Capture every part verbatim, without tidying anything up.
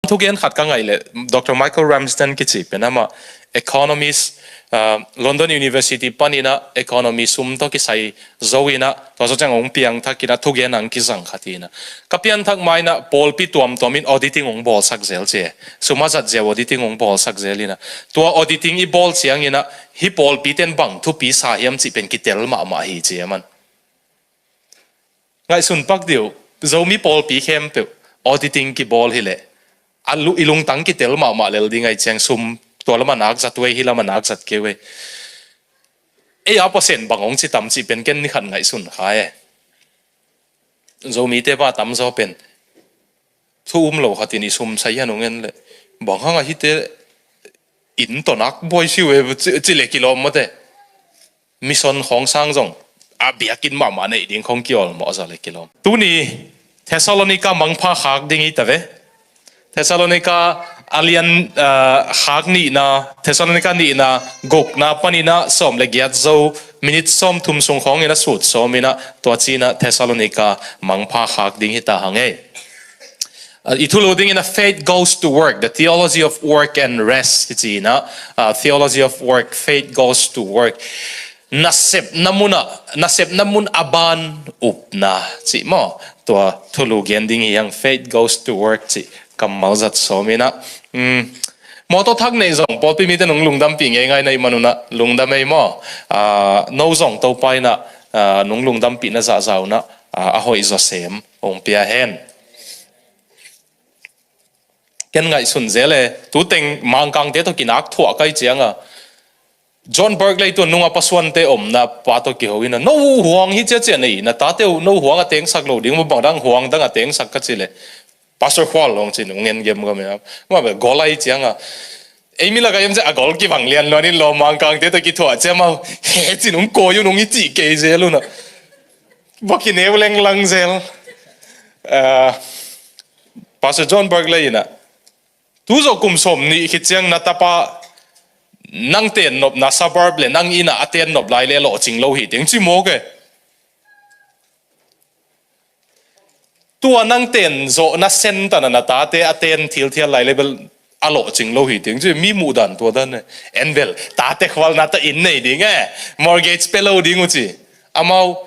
Thugen khat ka ngaih leh, Doctor Michael Ramsden kici pen amah economist, ah, London University panin ah economy sum tawh kisai zo in ah, tua zawh ciang hong piangthak in ah thugen hong kizang khat hi in ah. Ka pianthak ma in ah pawlpi tuamtuam in auditing hong bawlsak zel ci e. Sum a zat ziau auditing hong bawlsak zel in ah. Tua auditing i bawl ciangin ah hih pawlpite'n bang thupi sa hiam cih pen kitel mahmah hi ci e man. Ngaihsun pak dih uh, Zomi pawlpi khempeuh auditing kibawl hi leh, a lu-, i lungtang kitel mahmah lel ding ahih ciang sum tua lam a nak zat uh ei, hih lam a nak zat kei uh ei. Ei a percent bang hong ci tam cih pen ken ni khat ngaihsun kha e. Zomite pa tamzaw pen thu um lo khat in i sum sai hian hong en leh, bang hang a hihte inn tawh nak buai si uh e, ci, ci leh kilawm mawk e. Mission khawng sang zong a biakinn mahmah neih ding khawng kiawlmawh zaw leh kilawm. Tuni Thessalonica mangpha khak ding hi ta ve. Thessalonica a lian, ah, khak nihna, Thessalonica nihna gukna panin ah sawm leh giat zo, minit sawmthum sung khawngin a sut sawm in ah, tua ci-in ah Thessalonica mangpha khak ding hi ta hang ei. Ah, i thulu dingin ah Faith Goes to Work, The Theology of Work and Rest, hi ci-in ah, ah, Theology of Work, Faith Goes to Work. Nasepna mun ah, nasepna mun a ban upna cih maw? Tua thulu gen ding hi hang, Faith Goes to Work cih kammal zat sawm in ah. Hmm. Mawtaw thak neih zong pawlpi mite nong lungdampih ngeingai na hih man un ah lungdam ei maw? Ah, no zong Topa in ah, ah, nong lungdampihna zahzah un ah, ah, a hoih zaw sem hong pia hen. Ken ngaihsun zel e, tu teng Mangkangte tawh kinak thuah ka hih ciang a, John Barclay tun nung a pasuante omna pa tawh kiho in ah, no huang hi ciacia nei, na tate uh no huang a tengsak lo ding maw, bang dang huang dang a tengsak ka cih leh, Pastor Khual hong ci in hong en gem gam in ah, mah bel gol a hih ciang a, ei mi lak ah hiam ciah a gol kibang lian luan in lawm Mangkangte tawh kithuah ciang amau he ci in hong kawi un, hong i cih kei zel un ah, va kineu lenglang zel. Ah, Pastor John Barclay in ah, tu zawh kum sawm nih khit ciang na tapa nang ten nopna suburb leh nang inn ah a ten nop lai leh a lawhcing lo hi teng ci mawk e. Tua nang ten zawhna center ah na tate a ten thilthial lai leh bel a lawhcing lo hi teng ci, mi muhdan tua dan e. En bel, tate khualna tawh inn nei ding e, mortgage pe lo ding uh ci. Amau,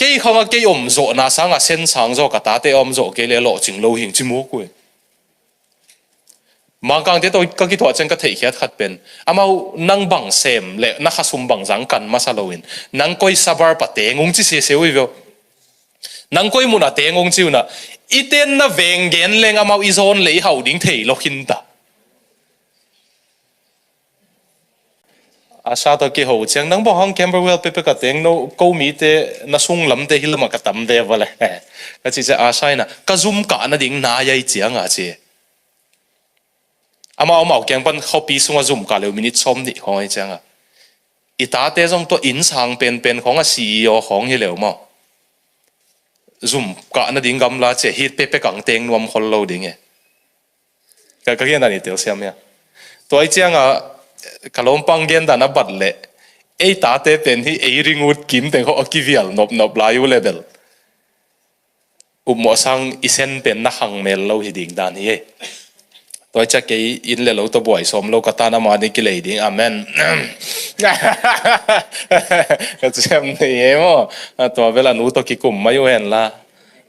kei khawng a kei om zawhna sang a cent sang zaw ka tate a om zawh kei leh a lawhcing lo hi ci mawk uh e. Mangkangte tawh ka kithuah ciang ka theihkhiat khat pen, amau nang bang sem leh na khasum bang zang kan masa lo in, nang koi suburb ah teng ung ci sese uh hi ve aw. Nang koi mun ah teng ung ci un ah, i tenna veng gen leng amau i zawn leh i hau ding thei lo khin ta. Asha tawh kiho ciang, nang bang hang Camberwell pekpek ah teng, no, ko mite na sunglamte hih lam ah ka tam ve va leh, ka cih ciang Asha in ah, ka zum kah nading nai a hih ciang a ci. Amau, amau kiang pan khuapi sung ah zum kah leh uh minit sawm nih khawng a hih ciang a, i tate zong tua inn sang penpen khawng a C E O khawng hi leh uh maw, zum kah nading gamla ci a, hih pekpek ah teng nuam khol lo ding e. Ka, ka gen dan i telsiam hia? Tua ahih ciang a, ka lawmpang gen dan a bat leh, ei tate pen hih ei ring ut kim teng khawng a kivial nopnop lai uh leh bel, upmawh sang i sen pen na khang mel lo hi ding dan hi e. Tua ahih ciang kei inn leh lo tawh buai sawm lo ka tan, amah ni kilei ding. Amen. Ka ciam nei e maw? A, tua bel a nu tawh kikum mai uh hen la.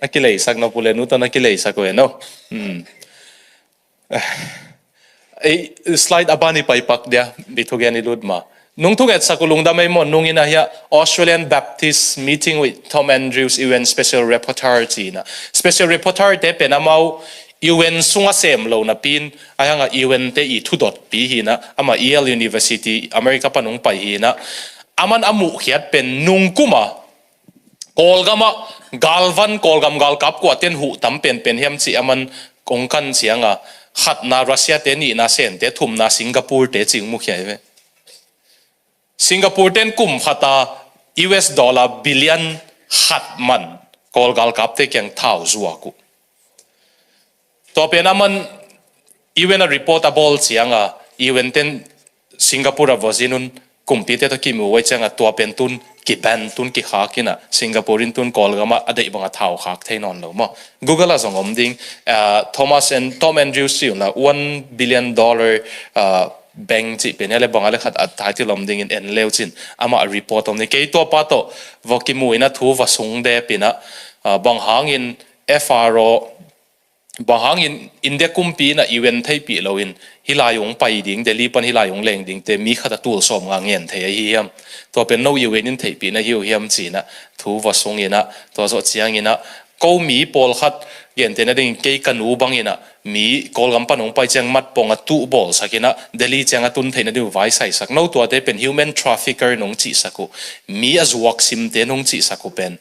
Na kileisak nop uh leh nu tawh na kileisak uh hen aw. Hmm. Ei, slide a ban i pai pak dia, i thugen i lut ma. Nung thungetsak uh lungdam ei maw, nung in ah hia, Australian Baptist meeting with Tom Andrews, U N Special Rapporteur ci in ah. Special Rapporteur te pen amau U N sung ah sem lo napi in, a hang a U N te i thudotpi hi in ah, amah Yale University, America pan hong pai hi in ah. Aman a muhkhiat pen nung kum a Kawlgam ah galvan, Kawlgam galkap kuate'n huh tam penpen hiam cih aman kong kan ciang a, khatna Russia te, nihna Sen te, thumna Singapore te ci-in mukhia hi ve. Singapore te'n kum khat a U S dollar billion khat man Kawl galkapte kiang thau zuak uh. Tua pen aman U N a report a bawl ciang a, U N te'n Singapore a vozin un kumpite tawh kimu uh ahih ciang a, tua pen tun kiban tun kikhak in ah, Singapore in tun Kawlgam ah a deih bang a thau khak thei nawn lo maw. Google ah zong om ding, ah, Thomas and, Tom Andrews ci un la, one billion dollar, ah, bank cih pen hi a le bang a le khat a title om dingin en leu cin, amah report om ding. Kei tua pa tawh va kimu in ah thu va sung dep in ah, ah, bang hangin F R O, bang hangin India kumpi in ah U N theihpih loin hih lai hong pai ding, Delhi pan hih lai hong leng dingte mi khat a tul sawm nga ngen thei ahi hiam? Tua pen no U N in theihpih na hi uh hiam ci in ah thu va sung in ah, tua zawh ciangin ah ko mi pawlkhat, gentehna dingin kei ka nu bangin ah mi Kawlgam pan hong pai ciang mat pawng a tuh bawlsak in ah Delhi ciang a tun theihna ding uh vaisaisak. No tuate pen human trafficker nong cihsak uh, mi a zuak simte nong cihsak uh pen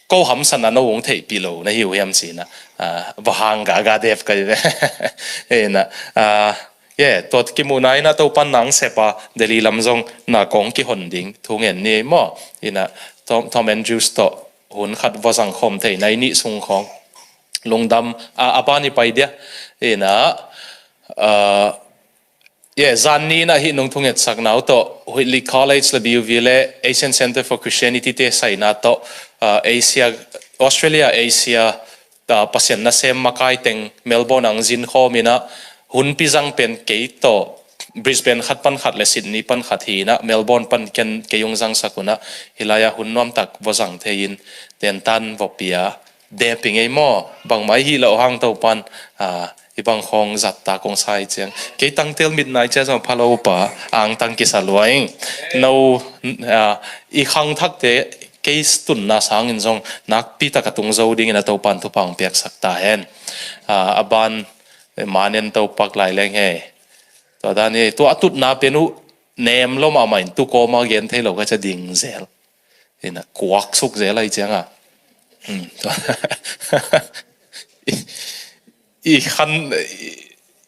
ko hamsatna no hong theihpih lo na hi uh hiam ci in ah, ah, va hang gaga dep ka hi ve. Hi in ah, ah, yeah, tua kimuhna in ah Topan nang sep a Delhi lam zong na kong kihon ding thu ngen ni maw. Hi in ah Tom, Tom Andrews tawh hun khat va zang khawm thei nai nih sung khawng lungdam, ah, a ban i pai dia. Hi in ah, ah, yeah, zan ni in ah hih nong thungetsakna uh tawh Whitley College le B U V le Asian Center for Christianity te saina tawh, ah, Asia, Australia, Asia, ah, Pasian nasem makai teng Melbourne ang zin khawm in ah hun pi zang pen kei tawh Brisbane khat pan khat le Sydney pan khat hi in ah Melbourne pan ken kei hong zangsak un ah hih lai ah hun nuamtak va zang thei in tentan va pia dep i ngei maw, bangmah i hih loh hang Topan, ah, i bang khawng zat ta kong sa hi ciang. Kei tangtel mit nai ciang zong pha lo pa, angtang kisa lua ing. No, ah, i khangthakte kei tunna sangin zong nakpi tak a tung zo dingin a Topan thupha hong piaksak ta hen. Ah, a ban, eh, manen Topak lai leng he. Tua dan hi, tua a tutna pen uh nem lo mahmah in tu kawma gen thei lo ka cia ding zel. Hi in ah kuak suk zel ahi ciang a. Hmm. I, i khan, i,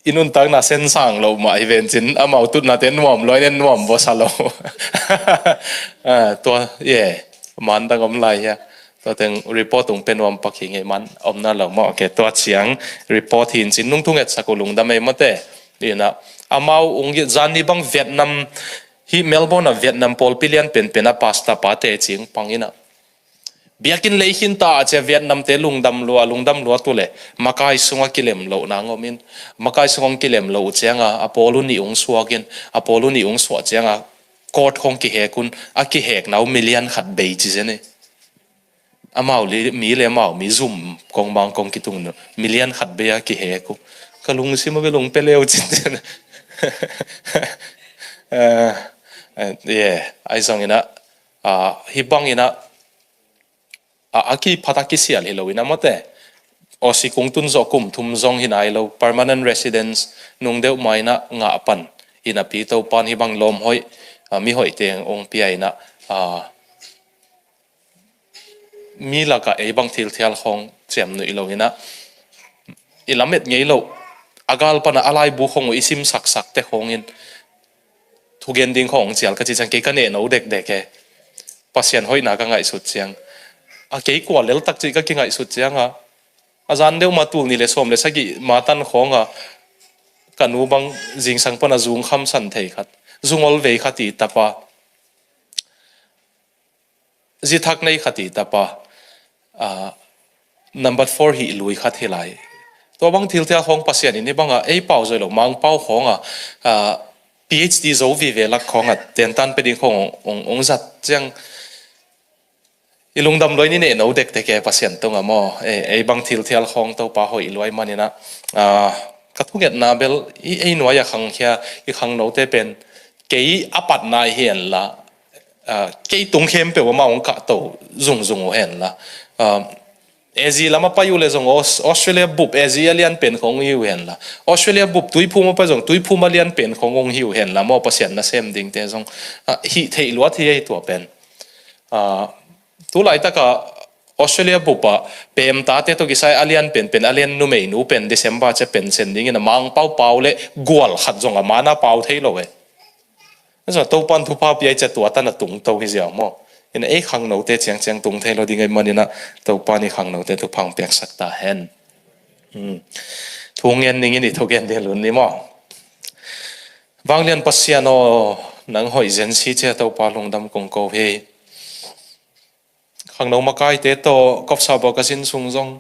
i nuntakna sensang lo mah hi ven cin, amau tutnate nuam lo, nen nuam vawsa lo. Ah, tua, yeah, man dang om lai hia. Tua teng report ung pe nuam pak hi ngei man om na lo maw. Okay, tua ciang report hi in cin nung thungetsak uh lungdam ei mawte. Hi in ah, amau ung zan ni bang Vietnam, hi Melbourne ah Vietnam pawlpi lian penpen a pastor pate cing pang in ah biakinn lei khin ta a cia Vietnam te lungdam lua, lungdam lua tu le makai sungah kilem loh nang om in, makai sungah kilem loh uh ciang a, a pawl uh nih ung suak in, a pawl uh nih ung suak ciang a court khong kihek un, a kihekna uh million khat bei ci zen hi. Amau li, mi le amau mi zum kong bang kong kitung nu million khat bei a kihek uh. Ka lungsim a bel ung pe leu cin cin. Eh, eh, yeah, ai zong in ah, ah, hi bang in ah, a, a kiphat a kisial hi lo in ah mawte. Aussie kung tun zawh kum thum zong hi nai lo, permanent residence nung deuh mah in ah ngah pan. Hi napi Topan hi bang lawm hoih, ah, mi hoih teng ung pia in ah, ah, mi lakah ei bang thilthial khawng ciam nuih lo in ah, i lamet ngei lo, a gal pan ah a laibu khawng uh i sim saksak te khawng in, thugen ding khawng cial ka ci ciang kei ka neh no dekdek e. Pasian hoihna ka ngaihsut ciang a, kei kua lel tak cih ka kingaihsut ciang a, a zan deuh ma tul nih le sawm le sagih ma tan khawng a, ka nu bang zingsang pan a zung khamsan thei khat, zungol vei khat i tapa, zi thak nei khat i tapa, ah, number four hi lui khat hi lai. Tua bang thilthial khawng Pasian in hi bang a, ei pau zoi lo, Mangpau khawng a, ah, P H D zo vive lak khawng a, tentan pe ding khawng ong, ong, ong zat ciang, i lungdam luai ni neh no dekdek e Pasian tung a maw. Ei, ei bang thilthial khawng Topa hoih luai man in ah, ah, ka thungetna bel i ei nuai a khangkhia, i khangnote pen kei a patna hi hen la, ah, kei tung khempeuh amah hong kahto zungzung uh hen la. Ah, A Z lam a pai uh le zong Aus-, Australia bup A Z a lian pen khong hi uh hen la, Australia bup Tuiphum a pai zong Tuiphum a lian pen khong hong hi uh hen la maw, Pasian nasem dingte zong, ah, hih theih luat hi ei tua pen. Ah, tu laitak a Australia bup a pemtate tawh kisai a lian penpen, a lian numeinu pen December cia pension dingin a Mangpau pau le gual khat zong a man a pau thei lo e. Zong Topan thupha pia i cia tua tan a tungto hi ziau maw. In ei khangnote ciangciang tung thei lo ding ei man in ah Topan i khangnote thupha hong piaksak ta hen. Hmm. Thu ngen ning in i thugen ding lun ni maw. Vanglian Pasian aw, nang hoih zen si cia Topa lungdam kong ko hi. Khangno makaite tawh kopsa bawk a sin sung zong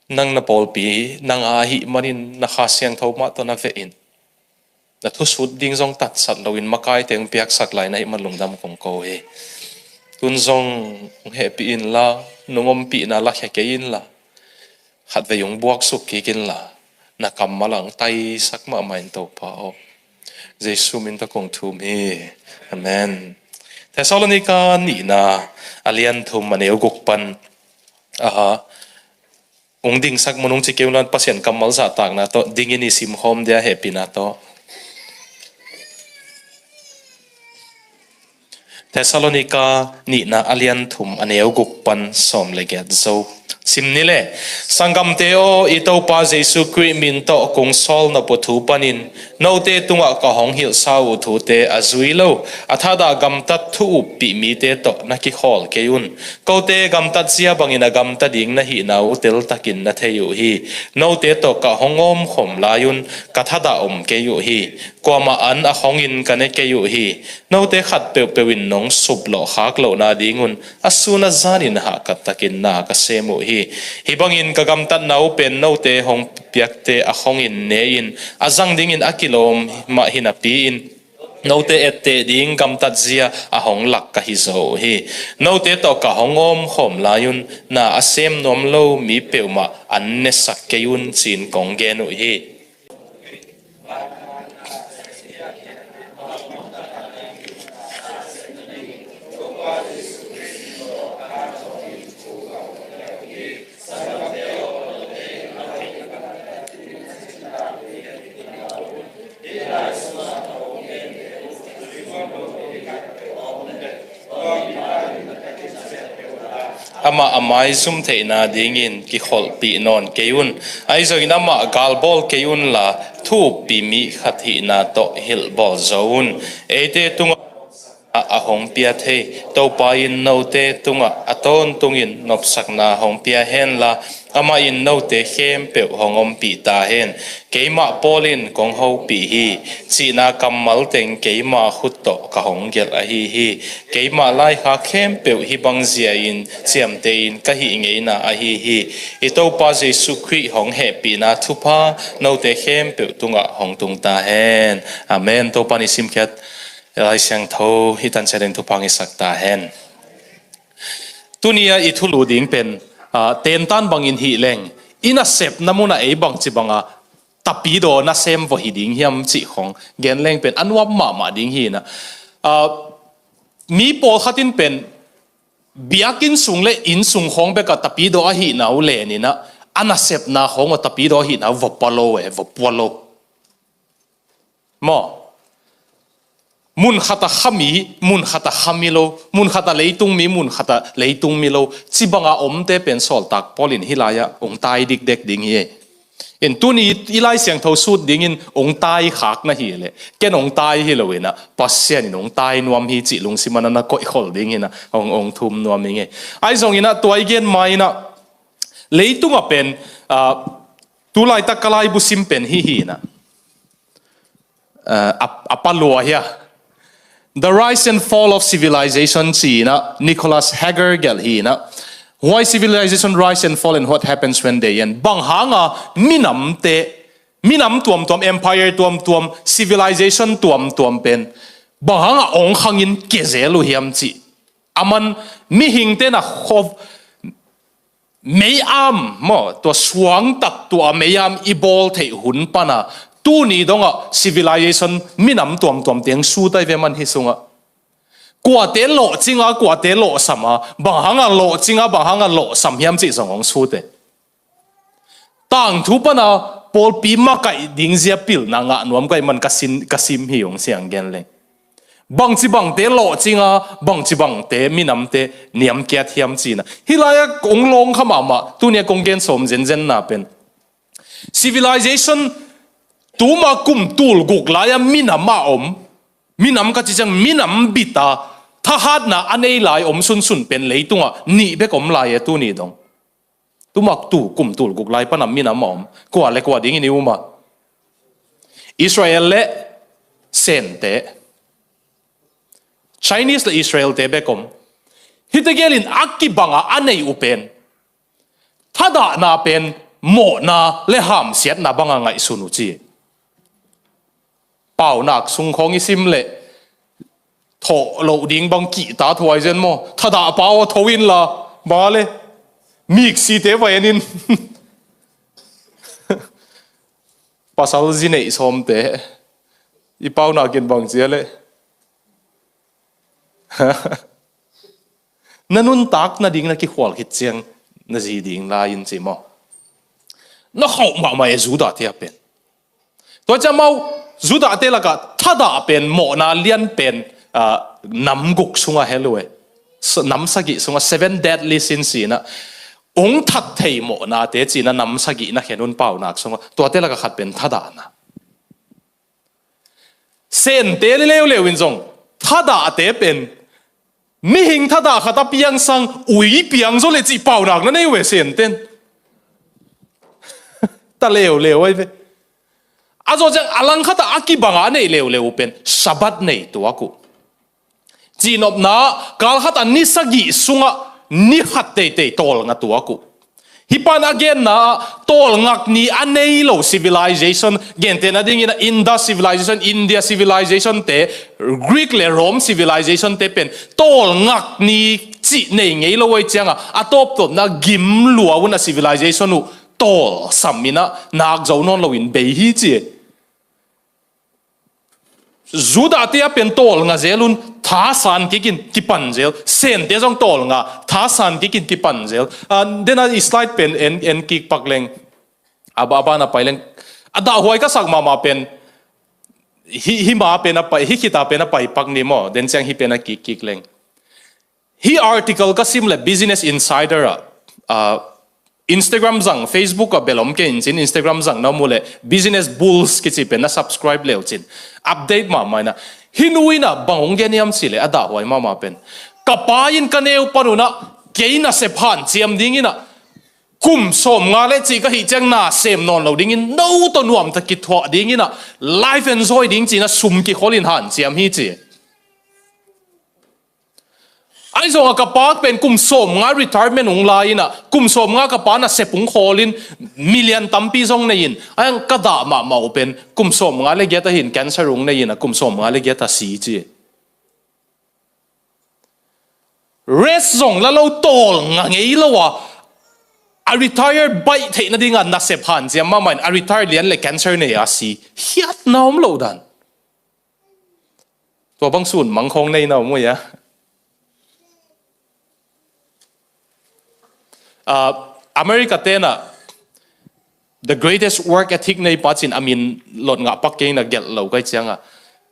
nang na pawlpi nang a ahih manin na Kha Siangtho mah tawh na vehin na thusut ding zong tatsat loin makaite hong piaksak lai na hih man lungdam kong ko hi. Tun zong hong hehpih inla, nong ompihna lakhia kei inla, khatvei hong buaksuk kik inla, na kammal ah hong taisak mahmah in Topa aw. Jesu min tawh kong thum hi. Amen. Thessalonika nihna a lian thum a neu guk pan, aha, hong dingsak mun hong ci kei un la, Pasian kammal zahtakna tawh dingin i simkhawm dia hehpihna tawh. Thessalonika nihna a lian thum a neu guk pan sawm le giat zo. Sim ni le, sanggamte aw, i Topa Jesu Khrih min tawh kong sawl nop uh thu panin note tungah ka hong hilhsa uh thute a zui lo, a thadah gamtat thu uppih mite tawh na kikhawl kei un. Kote gamtat zia bangin a gamta ding na hihna uh teltakin na thei uh hi. Note tawh ka hong awmkhawm lai-un ka thadah om kei uh hi. Kuamah an a khongin ka ne kei uh hi. Note khat peuhpeuh in nong suplawh khak lohna dingun a sun a zanin hahkat takin na ka sem uh hi. Hih bangin ka gamtatna uh pen note hong piakte a khongin ne-in a zang dingin a kilawm mah hi napi-in note etteh ding gamtat zia a hong lak ka hi zaw uh hi. Note tawh ka hong awmkhawm lai-un na a sem nuam lo mi peuhmah an nesak kei un, ci-in kong gen uh hi. Amah a maizum theihna dingin kikholhpih nawn kei un. Ahi zongin amah galbawl kei unla, thu uppi mi khat hihna tawh hilhbawl zo un. Eite tungah a hong pia thei Topa in note tungah a tawntungin nopsakna hong pia henla, amah in note khempeuh hong ompih ta hen. Keimah Paul in kong hopih hi, cihna kammal teng keima khut tawh ka hong gelh ahi hi. Keimah laikhak khempeuh hih bang zia-in ciamteh-in ka hih ngeina ahi hi. I Topa Jesu Khrih hong hehpihna thupha note khempeuh tungah hong tung ta hen. Amen. Topa in i simkhiat Lai Siangtho hih tan ciatin thupha hong hisak ta hen. Tuni-a i thulu ding pen, ah, tentan bangin hih leng, i nasepna munah ei bangci banga tapidaw nasem vawh hi ding hiam cih khong gen leng pen a nuam mahmah ding hi inah. Ah, mi pawlkhat in pen biakinn sung le inn sung khawng bekah tapidaw ahihna uh leninah a nasepna khawng uh tapidaw ahihna uh vawh pua lo e, vawh pua lo. Maw? Mun khatah khami, mun khatah khami lo, mun khatah leitungmi, mun khatah leitungmi lo, cibanga omte pen sawltak Paul in hih lai-ah hong tai dikdek ding hi. In tuni i Lai Siangtho sut dingin hong tai khak na hi leh, ken hong tai hi lo inah, Pasian in hong tai nuam hi cih lungsim a na koihkhol ding inah hong, hong thum nuam hi ngei. Ahi zong inah tua i gen ma inah leitungah pen, ah, tulaitak ka laibu sim pen hih hi inah. Uh, a, a palua hia. The Rise and Fall of Civilization ci inah Nicholas Hager gelh hi inah. Why civilization rise and fall and what happens when they end? Bang hanga minamte, minam tuamtuam, empire tuamtuam, civilization tuamtuam pen bang hanga ong khangin kezel uh hiam cih. Aman mihingte na khop mei-am maw, tua suangtak tua mei-am i bawl theih hun pana tuni dongah civilization minam tuamtuam tiang sutai ve man hi sungah. Kuate lawhcinga, kuate lawhsama, bang hanga lawhcinga, bang hanga lawhsam hiam cih zong hong sute. Tangthu pana pawlpi makaih ding zia pilna ngah nuam kaih man ka sin, ka sim hi ung siang gen leng. Bangci bangte lawhcinga, bangci bangte minamte niamkiat hiam cina. Hih lai-ah kong lawng kha mahmah, tuni-a kong gen sawm zenzenna pen. Civilization tuma kum tul guk lai-a minam a om. Minam ka ci ciang minam bita. Thahatna a nei lai om sunsun pen leitungah nih bek om lai e tuni dong. Tumak tu kum tul guk lai pana minam a om. Kua le kua dingin i uma. Israel le Sente. Chinese le Israel te bek om. Hihte gelin a kibanga a neih uh pen thadahna pen mawhna le hamsiatna banga ngaihsun uh ci. Paunak sung khawng i sim leh thawh loh ding bang kihta thuai zen maw? Thadah pau a tho inla, bang a le miksite va en in. Pasal zi neih sawmte i paunakin bang cia leh na nuntak nading na kikhual khit ciang na zi ding lai in ci maw? Na khauh mahmah e Judah te a pen. Tua ciang amau Judah te lakah thadah pen mawhna lian pen, ah, nam guk sunga hel uh e. S-, nam sagih sunga seven deadly sins ci-in ah, ong that thei mawhnate ci-in ah nam sagih na khen un paunak sunga. Tuate lakah khat pen thadahna. Sente leuleu in zong thadahte pen mihing thadah khat a piangsang ui piang zaw leh cih paunak na nei uh e Senten. Ta leuleu ai ve. A zawh ciang a langkhat ah a kibanga a neih leuleu uh pen Sabbath nei tuak uh. Cihnopna, kalkhat a ni sagih sungah ni khat teitei tawlnga tuak uh. Hih pan a genna ah tawlngak ni a nei lo civilization, gentehna dingin ah Indus civilization, India civilization te, Greek le Rome civilization te pen tawlngak ni cih nei ngei lo uh ai ciangah a tawptawpna gim lua un a civilization uh tawlsam in ah nak zo nawn loin bei hi ci. Judah te a pen tawlnga zel un, thasan kikin kipan zel. Sente zong tawlnga, thasan kikin kipan zel. Ah, dena i slide pen en, en kik pak leng. A ba, a ban a pai leng. A dahhuai ka sak mahmah pen. Hi, hi ma pen a pai, hi khita pen a pai pak ni maw. Den ciang hi pen a kik kik leng. Hih article ka sim leh Business Insider ah, ah, Instagram zang, Facebook ah bel om kei in cin, Instagram zang na mu leh Business Bulls kici pen na subscribe leu cin. Update mahmah in ah. Hih nu in ah bang hong gen hiam ci leh a dahhuai mahmah pen. Ka pa in ka neu pan un ah kei nasep hanciam dingin ah kum sawmnga le cih ka hih ciang na sem nawn lo dingin no tawh nuamta kithuah dingin ah life enjoy ding ci-in ah sum kikhol in hanciam hi ci. Ahi zongah ka pa pen kum sawmnga retirement hong la in ah, kum sawmnga ka pa nasep hong khawl in million tampi zong nei in, ahi zong ka dah mahmah uh pen kum sawmnga le giat ahin cancer hong nei in ah, kum sawmnga le giat a si ci. Rest zong la lo tawlnga ngei lo a, a retire baih theih nadingah nasep hanciam mahmah in a retire lian le cancer nei a si. Hiatna om lo dan. Tua bang sun mang khawng nei na om uh ia. Ah, America tenah the greatest work ethic nei pa ci-in a min lot ngah pak kei in ah gelh lo kai ciangah.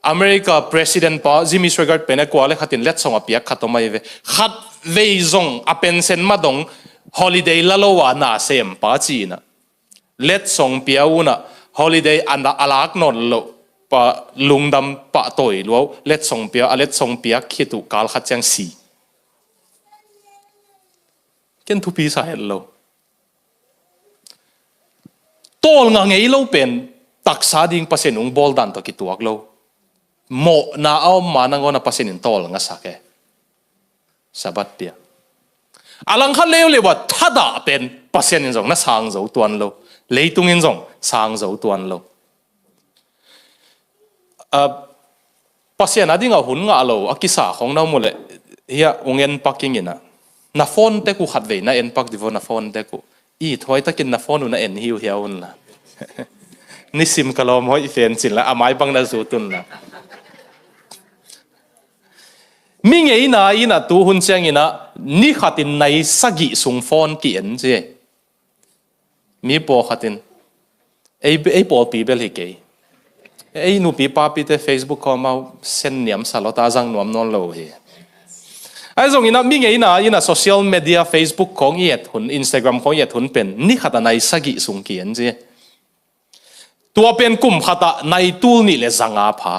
America president pa Jimmy Swaggart pen a kua le khatin letsong a piak khat om ai ve. Khat vei zong a pension madong holiday la lo a nasem pa ci-in ah. Letsong pia un ah holiday a lak nawn loh pa lungdam pahtawi lua uh, letsong pia, a letsong pia khit uh kal khat ciang si. Ken thupi sa het lo. Tawlnga ngei lo pen taksa ding Pasian hong bawl dan tawh kituak lo. Mawhna a om ma nangawn a Pasian in tawlnga sak e. Sabbath pia. A langkhat leuleu a thadah pen Pasian in zong na sang zo tuan lo. Leitung in zong sang zo tuan lo. Ah, Pasian a dingah hun ngah lo a kisa khong na om uh leh, hiah hong en pak ing in ah. Na phone tek uh khat vei na en pak divo na phone tek uh. I thuai takin na phone uh na en hi uh hia un la. Nisim ka lawm hoih fen cin la, a mai bang na zut un la. Mi ngeina in ah tu hun ciangin ah ni khatin nai sagih sung phone ki-en ci. Mi pawlkhatin ei, ei pawlpi bel hi kei. Ei nupi papite Facebook khawng amau sen niam sa lo ta zang nuam nawn lo hi. Ahi zongin ah mi ngeina in ah social media Facebook khawng i et hun, Instagram khawng i et hun pen ni khat a nai sagih sung ki-en ci. Tua pen kum khat ah nai tul nih le zanga pha.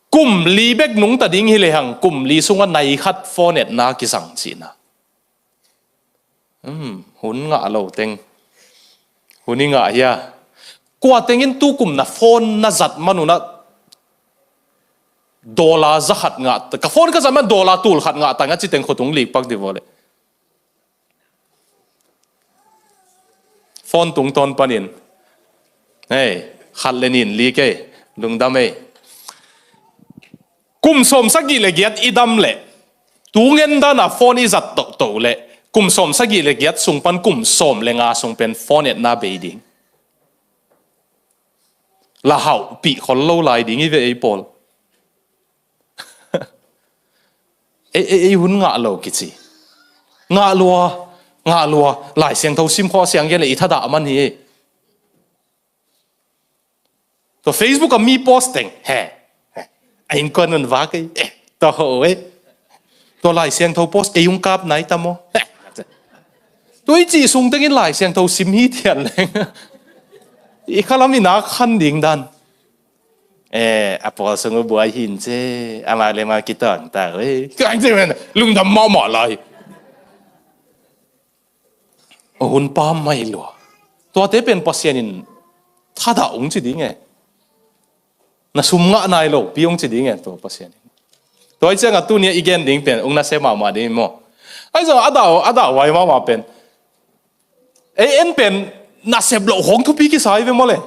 Kum li bek nungta ding hi lehang kum li sungah nai khat phone etna kizang cihna. Hmm, hun ngah lo teng hun i ngah hia? Kua tengin tu kum na phone na zat man un ah Dollar za khat ngah, ka phone ka zat man dollar tul khat ngah tang a ci teng khut hong lik pak dih vua leh. Phone tungtawn panin, hei, khat le nih in lik ei, lungdam ei. Kum sawm sagih le giat i dam leh, tu ngen dana phone i zat tohtoh leh, kum sawm sagih le giat sung pan kum sawm le nga sung pen phone etna bei ding. La hauhpih khol lo lai ding i ve ei pawl. Ei, ei, ei hun ngah lo kici. Ngah lua, ngah lua. Lai Siangtho sim khawh siang gen le i thadah man hi ei. Tua Facebook a mi post teng, he, he. A innkuan un vak ei, eh, tua ho ei. Tua Lai Siangtho post ei hong kap nai ta maw? He. Tua i cih sung tengin Lai Siangtho sim hi thian leng, i khalam i nak khan ding dan. Eh, a pawl sung uh buai hin ce, amah le amah kitawn ta uh ei. Lungdam mahmah lai. Hun pam mai lua. Tuate pen Pasian in thadah ung ci ding e. Na sum ngah nai lo pi ung ci ding e, tua Pasian in. Tua i ciangah tuni a i gen ding pen ung nasia mahmah ding maw? Ahi zong a dah, a dah huai mahmah pen, ei en pen nasep loh khawng thupi kisa hi ve maw le.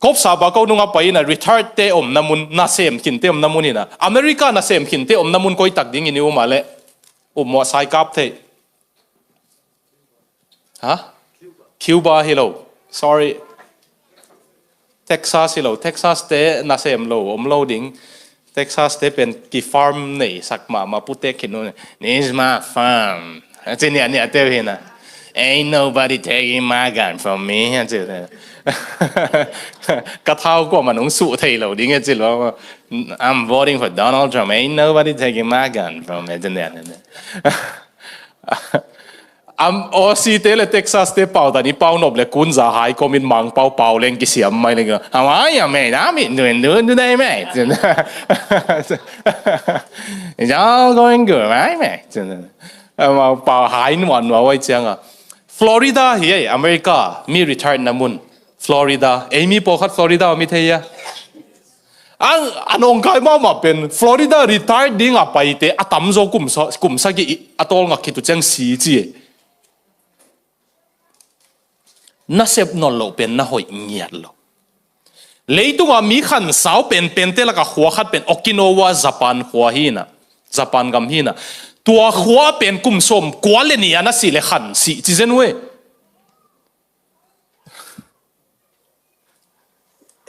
Kopsa pa ko nunga pai ina retired te omna mun, nasem khin te omna mun ina, America nasem khin te omna mun koi tak ding in i um a le? Um maw, sai kap thei. Ha? Cuba hi lo. Sorry. Texas hi lo. Texas te nasem lo om lo ding. Texas te pen ki farm nei sak mahmah, putek khin un. This is my farm. A ci niahniah teu hi na. Ain't nobody taking my gun from me. A ci. Ka thau kuaman hong suh thei lo ding a ci lo. I'm voting for Donald Trump. Ain't nobody taking my gun from me. A ci niahniah. Am, Aussie te le Texas te pau tan i pau nop le kunza hai komin Mangpau pau leng kisiam mai leng. How are you, mate? I'm doing, doing today, mate. It's all going good, right, mate? Amau pau hai nuan nuan huai cianga. Florida hi ei, America mi retired na mun. Florida, ei mi pawlkhat Florida mi thei a. A, a nawngkai mahmah pen Florida retired dinga paite a tamzaw kum sa, kum sagih a tawlngak khit uh ciang si ci e. Nasep nawn loh pen na hoih ngiat lo. Leitunga mi khansau penpente laka khua khat pen Okinawa, Japan khua hi na. Japan gam hi na. Tua khua pen kum sawm kua le nih a na si le khan si ci zen uh e.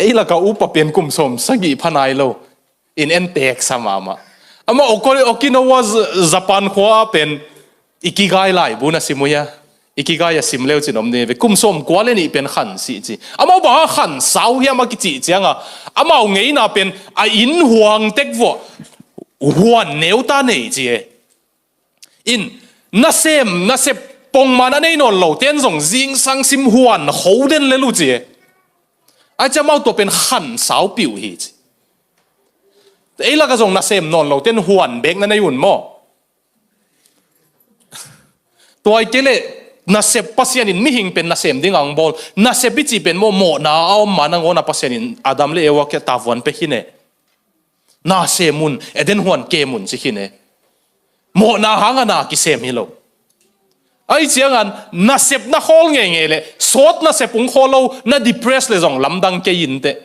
Ei laka upa pen kum sawm sagih pha nai lo. In en tek sa mahmah. Amah Oko-, Okinawa, Z-, Japan khua pen Ikigai laibu na sim uh hia? Ikigai a sim leu cin om ni ve. Kum sawm kua le nih pen khan si ci. Amau bang a khan sau hiam a kicih cianga, amau ngeina pen a inn huang tek vuah huan neuta nei ci e. In, nasem, nasep pongman a nei nawn lo ten zong zingsang sim huan kho den le lu ci e. A ci amau tua pen khan sau piuh hi ci. Ei laka zong nasem nawn lo ten huan bek na nei un maw? Tua i kei le nasep Pasian in mihing pen nasem ding ang bawl. Nasep i cih pen maw, mawhna a om ma nangawn a Pasian in Adam le Eva kia tavuan pek hi ne. Na sem un, Eden huan kem un ci khin e. Mawhna hanga na kisem hi lo. Ahi ciangan nasep na khawl ngeingei le sawt nasep ung khawl lo, na depress le zong lamdang kei in teh.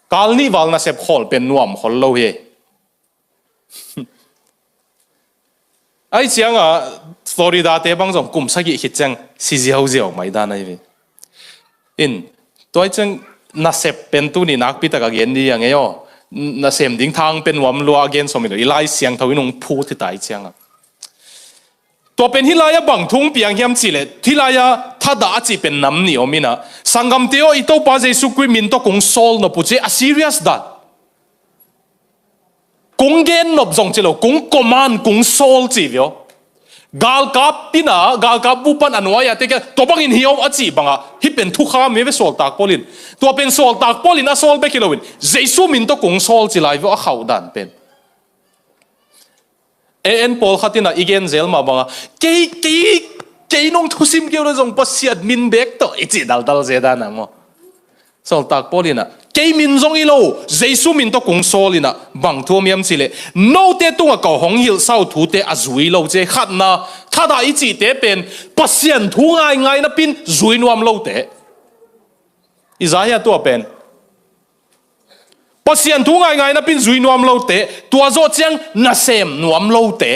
Kal nih val nasep khawl pen nuam khol lo hi. Ahi cianga Florida te bang zong kum sagih khit ciang si ziauziau mai dan ahi ve. In, tua i ciang nasep pen tuni nakpi taka gen ni a ngei aw. Nasem ding thang pen nuam lua a gen sawm hi lo. I Lai Siangtho in hong phut hi ta i cianga. Tua pen hih lai-ah bang thu hong piang hiam cihleh, hih lai-ah thadah a cih pen nam nih om inah, sanggamte aw, i Topa Jesu Khrih min tawh kong sawl nop uh ci a serious dan. Kong gen nop zong ci lo, kong command, kong sawl ci vio. Galkap inah, galkap bupan a nuai-ah te kia, tua bangin hi om a cih bangah, hih pen thukham hi ve sawltak Paul in. Tua pen sawltak Paul in a sawl bek hi loin, Jesu min tawh kong sawl ci lai vio a khauh dan pen. A en pawlkhat inah i gen zel mah bangah, kei, kei, kei nong thusim kei uh le zong Pasian min bek tawh i cih daldal zel dan ah maw. Sawltak Paul inah, Ei min zong hi lo, Jesu min tawh kong sawl inah bang thu om hiam cih leh, note tungah ka hong hilhsa uh thute a zui lo ci hi. Khatna, thadah i cihte pen Pasian thu ngaingai napin zui nuam lote. I za hia tua pen? Pasian thu ngaingai napin zui nuam lote, tua zawh ciang nasem nuam lote.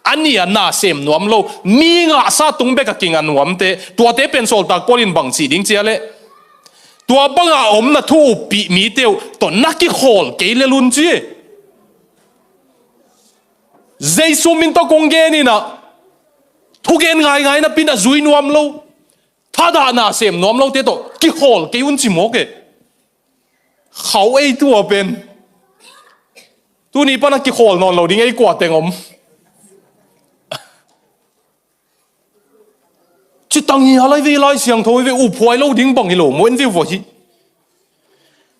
A nih a nasem nuam lo, mi ngahsa tung bek a kinga nuamte, tuate pen sawltak Paul in bang cih ding ci a leh, tua banga om na thu uppih mite uh tawh na kikhawl kei lel un ci hi. Jesu min tawh kong gen inah, thugen ngaingai napin a zui nuam lo, thadah nasem nuam lote tawh kikhawl kei un ci mawk e. Khau ei tua pen. Tuni pana kikhawl nawn lo ding ei kua teng om. Ci tang hi a lai ve, Lai Siangtho hi ve, uphuai lo ding bang hi lo maw, en ve vua hi.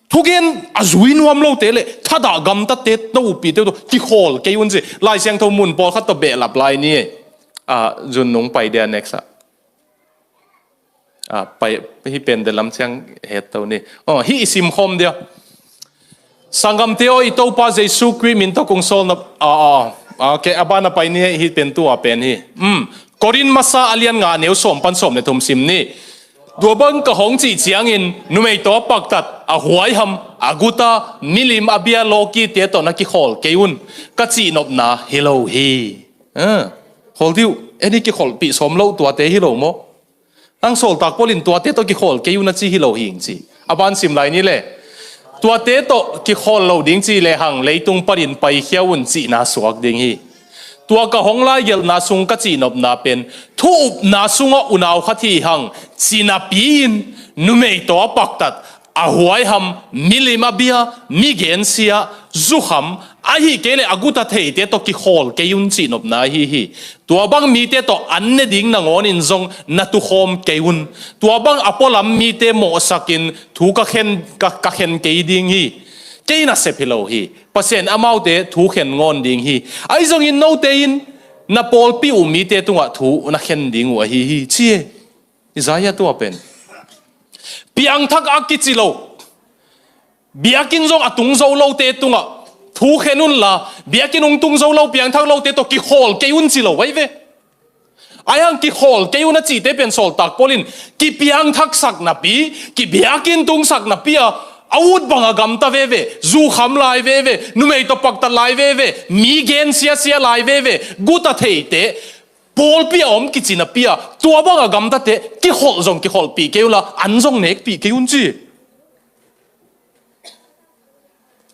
Thugen a zui nuam lote le thadah gamtate na uppihte uh tawh kikhawl kei un ci. Lai Siangtho mun pawlkhat tawh behlap lai ni. Ah, zun nung pai dia next ah. Ah, pai, hih pen de lam ciang het to ni. Oh, hih i sim khawm dia. Sanggamte aw, i Topa Jesu Khrih min tawh kong sawl na, ah, ah, ah, okay, a ban a pai ni, hih pen tua pen hi. Um, Korin masa a lian nga, a neu sawm pan sawm le thum sim ni. Tua bang ka hong cih ciangin, numei tawh a paktat, a huaiham, a guta, milim a bia lawkite tawh na kikhawl kei un, ka cihnopna hi lo hi. Ah, khawl dih uh, en hi, kikholhpih sawm lo tuate hi lo maw? Ang sawltak Paul in tuate tawh kikhawl kei un a ci hi lo hing ci. A ban sim lai ni le. Tuate tawh kikhawl lo ding ci lehang leitung panin paikhia un cihna suak ding hi. Tua ka hong laigelhna sung ka cihnopna pen, thu upna sungah unau khat hi hang, cinapi-in numei tawh a paktat, a huaiham, milim a bia, mi gensia, zukham, ahih kei leh a guta theite tawh kikhawl kei un cihnopna ahi hi. Tua bang mite tawh an ne ding nangawnin zong na tukhawm kei un. Tua bang a pualam mite mawhsakin thu ka khen, ka, ka khen kei ding hi. Kei nasep hi lo hi. Pasian amaute thu khen ngawn ding hi. Ahi zongin note in na pawlpi uh mite tungah thu na khen ding uh ahi hi, ci hi. I za hia tua pen? Piangthak a kici lo, biakinn zong a tung zo lote tungah thu khen unla, biakinn hong tung zo lo, piangthak lote tawh kikhawl kei un ci lo ahi ve. Ahi hang kikhawl kei un a cihte pen sawltak Paul in kipiangthaksak napi, kibiakinn tungsak napi a, a ut bang a gamta veve, zukham lai veve, numei tawh paktat lai veve, mi gen siasia lai veve, guta theite, pawlpi a om kici napi a, tua bang a gamtate kikholh zong kikholhpih kei unla, an zong nekpih kei un ci.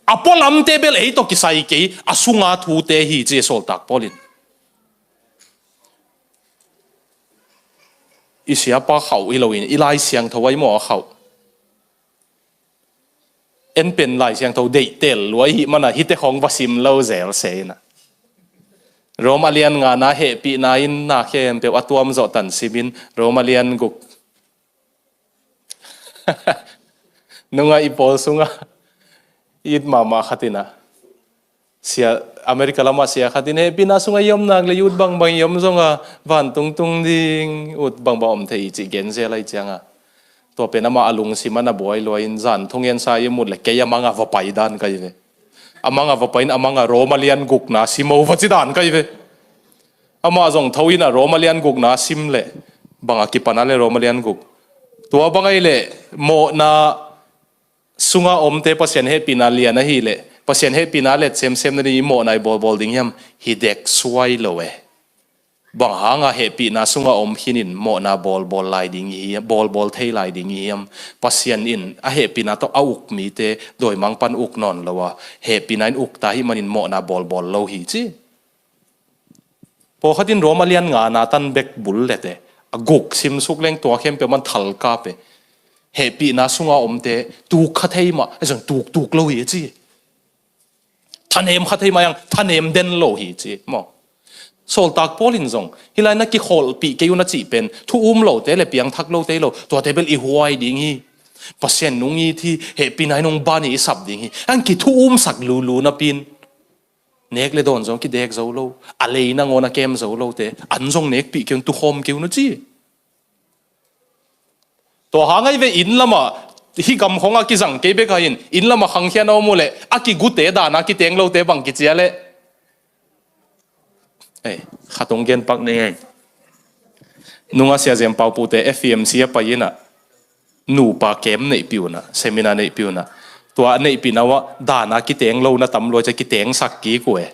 A pualamte bel ei tawh kisai kei, a sunga thute hi ci sawltak Paul in. I siapa khauh hi loin, i Lai Siangtho ahi maw a khauh? En pen Lai Siangtho deihtel lua i hih mana hihte khawng va sim lo zel se ina. Rom a lian ngana hehpihna in na khempeuh a tuam zawh tan simin, Rom a lian guk. Nungah i pawl sungah it mahmah khat ina, sia, America lamah sia khat in, hehpihna sungah i om nak le ut bangbang i om zonga vantung tung ding, ut bangbang om thei hi cih gen zel ahi cianga, tua pen amah a lungsim a na buai lua in, zan thungen sa i om ut le kei a manga va pai dan ka hi ve. A manga va pai in, a manga Rom a lian gukna sim o va ci dan ka hi ve. Amah zong tho in a Rom a lian gukna sim le, bang a kipan a le Rom a lian guk. Tua bang ahi le, mawhna sunga omte Pasian hehpihna lian ahi le, Pasian hehpihna let semsem na ding i mawhna i bawlbawl ding hiam? Hi dek suai lo e. Bang hanga hehpihna sunga om khinin mawhna bawlbawl lai ding hi, bawlbawl thei lai ding hi hiam? Pasian in a hehpihna tawh a uk mite dawimangpan uk nawn lo a, hehpihna in ukta hih manin mawhna bawlbawl lo hi ci. Pawlkhat in Rom a lian ngana tan bek bul lete, a guk simsuk leng tua khempeuh man thalkap e. Hehpihna sunga omte tuk kha thei mah, a zong tuktuk lo hi a ci. Thanem kha thei mah, a zong thanem den lo hi ci maw? Sawltak Paul in zong hih lai na kikholhpih kei un a cih pen, thu um lote le piangthak lote lo, tuate bel i huai ding hi. Pasian nung it hi, hehpihna in hong ban hi i sap ding hi. A zong kithu umsak lulu napin, nek le dawn zong kidek zo lo, a lei nangawn a kem zo lote an zong nekpih kei un, tukhawm kei un a ci. Tua hang ahi ve, inn lamah hih gam khong a kizang kei bek a in, inn lam a khangkhia na om uh leh, a kigute dan a kiteng lote bang kici a leh. Ei, khat hong gen pak ni ei. Nung a Sia Zem Pau Pute F E M C a pai in ah, nupa camp neihpih un ah, seminar neihpih un ah. Tua a neihpih na uh ah, dan a kiteng lo na tam lua cia kitengsak kik uh e.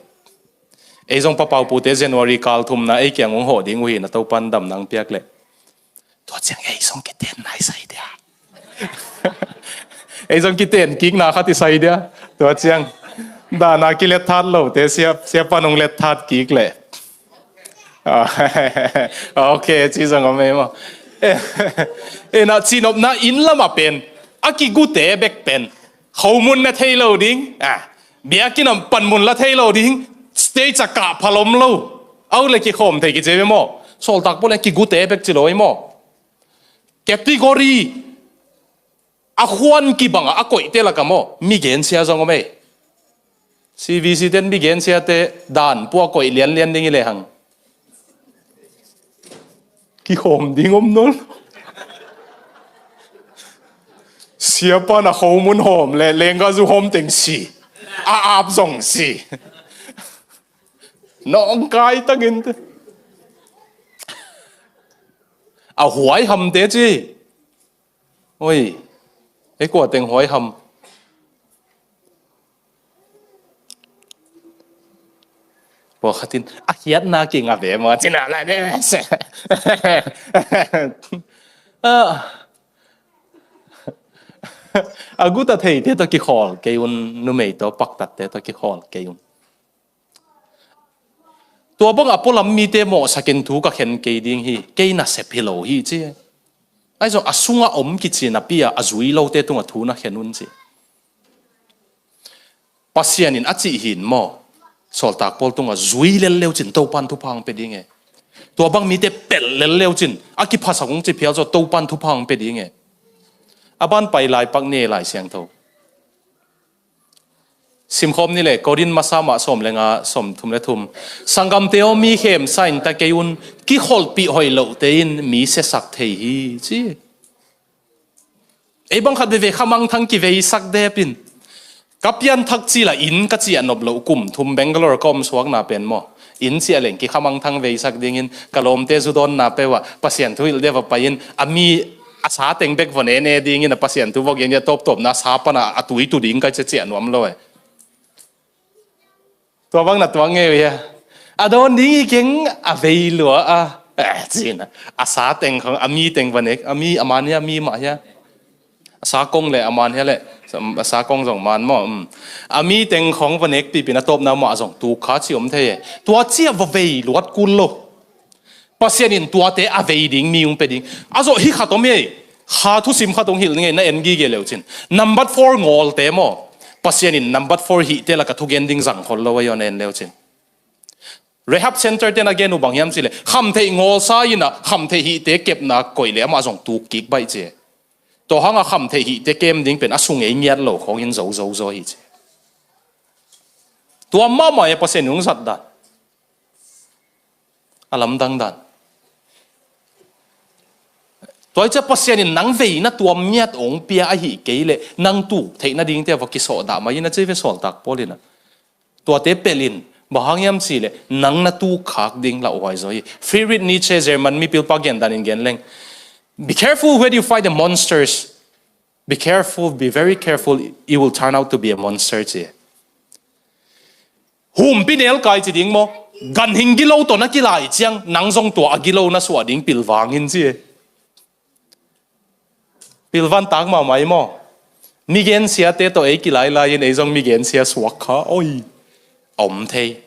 Ei zong Pa Pau Pute January kal thumna ei kiang hong hawh ding uh hi na, Topan damna hong piak leh. Tua ciang ei zong kiten nai sai dia. Ei zong kiten kikna khat i sai dia. Tua ciang dan a kilet that lote sia, sia pan hong let that kik leh. Ah, ok, ci zong om ei maw. Eh, eh, na cinopna inn lam a pen, a kigute bek pen, khomun na thei lo ding. Ah, biakinn ah panmun la thei lo ding. Stage a kah phalom lo. Au le kikhawm thei kici ve maw. Sawltak Paul in kigute bek ci lo ei maw. Category a khuan kibang a, a koihte lak a maw, mi gensia zong om ei. C V C ten mi gensiate dan pua koih lianlian ding i lehang. Kikhawm ding om nawn. Sia pan a khomun hawm leh, lengga zu hawm teng si. A ap zong si. Nawngkai takin te. A huai hamte ci. Oi, ei kua teng huai ham. Pawlkhat in, a khiatna kinga ve maw, cina la ne. Ah. A guta theite tawh kikhawl kei un, numei tawh paktatte tawh kikhawl kei un. Tua bang a pualam mite mawhsakin thu ka khen kei ding hi, kei nasep hi lo hi ci. Ahi zong a sungah om kici napi a, a zui lote tungah thu na khen un ci. Pasian in a cih hin maw, Sawltak Paul tungah zui lel leu cin Topan thupha hong pia ding e. Tua bang mite pelh lel leu cin, a kiphasak hong ci phial zaw Topan thupha hong pia ding e. A ban pai lai pak ni e, Lai Siangtho. Simkhawm ni le, Korin masa mah sawm le nga, sawm thum le thum. Sanggamte aw, mi khemsa in ta kei un, kikholhpih hoih lohte in mi siasak thei hi, ci. Ei bang khat veve khamangthang kiveisak dep in. Ka pianthak ci la inn ka ciah nop loh kum thum Bangalore ka om suakna pen maw. Inn ciah leng kikhamangthang veisak dingin ka lawmte zu dawnna peuh ah Pasian thu hilh dep a pai in a mi a sa teng bek va ne ne dingin a Pasian thu va gen a tawptawpna a sa pana a tui tu ding ka cia ciah nuam lo e. Tua bang na tuang ngei uh hia? A dawn ding i keng a vei lua a. Eh, cina. A sa teng khong, a mi teng va nek, a mi a man hia, a mi mah hia? A sa kong le a man hia le, a sa kong zong man maw? Um. A mi teng khong va nek pipin a tawpna mah zong tuk kha ci om thei e. Tua cia va vei luat kul lo. Pasian in tuate a vei ding mi hong pia ding. A zawh hi khat om hi ei. Kha thusim khat hong hilh ning ei, na en gige leu cin. Number four ngawlte maw. Pasian in number four hihte laka thugen ding zang khol lo a, i on en leu cin. Rehab center ten a gen uh bang hiam cile, khamtheih ngawlsa in a khamtheih hihte kepna koih le amah zong tuk kik baih ci. Tua hanga khamtheih hihte kem ding pen a sung ei ngiat lo khawngin zo zo zaw hi ci. Tua mahmah e Pasian in hong zat dan. A lamdang dan. Tua hi cia Pasian in nang veina tuam ngiat ong pia ahi kei leh nang tuk theih nadingte a va kisawhdah mai in a ci ve Sawltak Paul in a. Tuate pelh in, bang hang hiam cih leh nang na tuk khak ding lauhuai zaw hi. Friedrich Nietzsche, German mipilpa gen dan in gen leng, "Be careful when you fight the monsters. Be careful, be very careful, you will turn out to be a monster," ci. Humpi nelkai ci ding maw? Ganhing gilo tawh na kilai ciang nang zong tua a gilo na suah ding pilvang in ci. Pilvan tak mahmah hi maw? Migensiate tawh ei kilailai in ei zong migensia suak kha, oi, a om thei.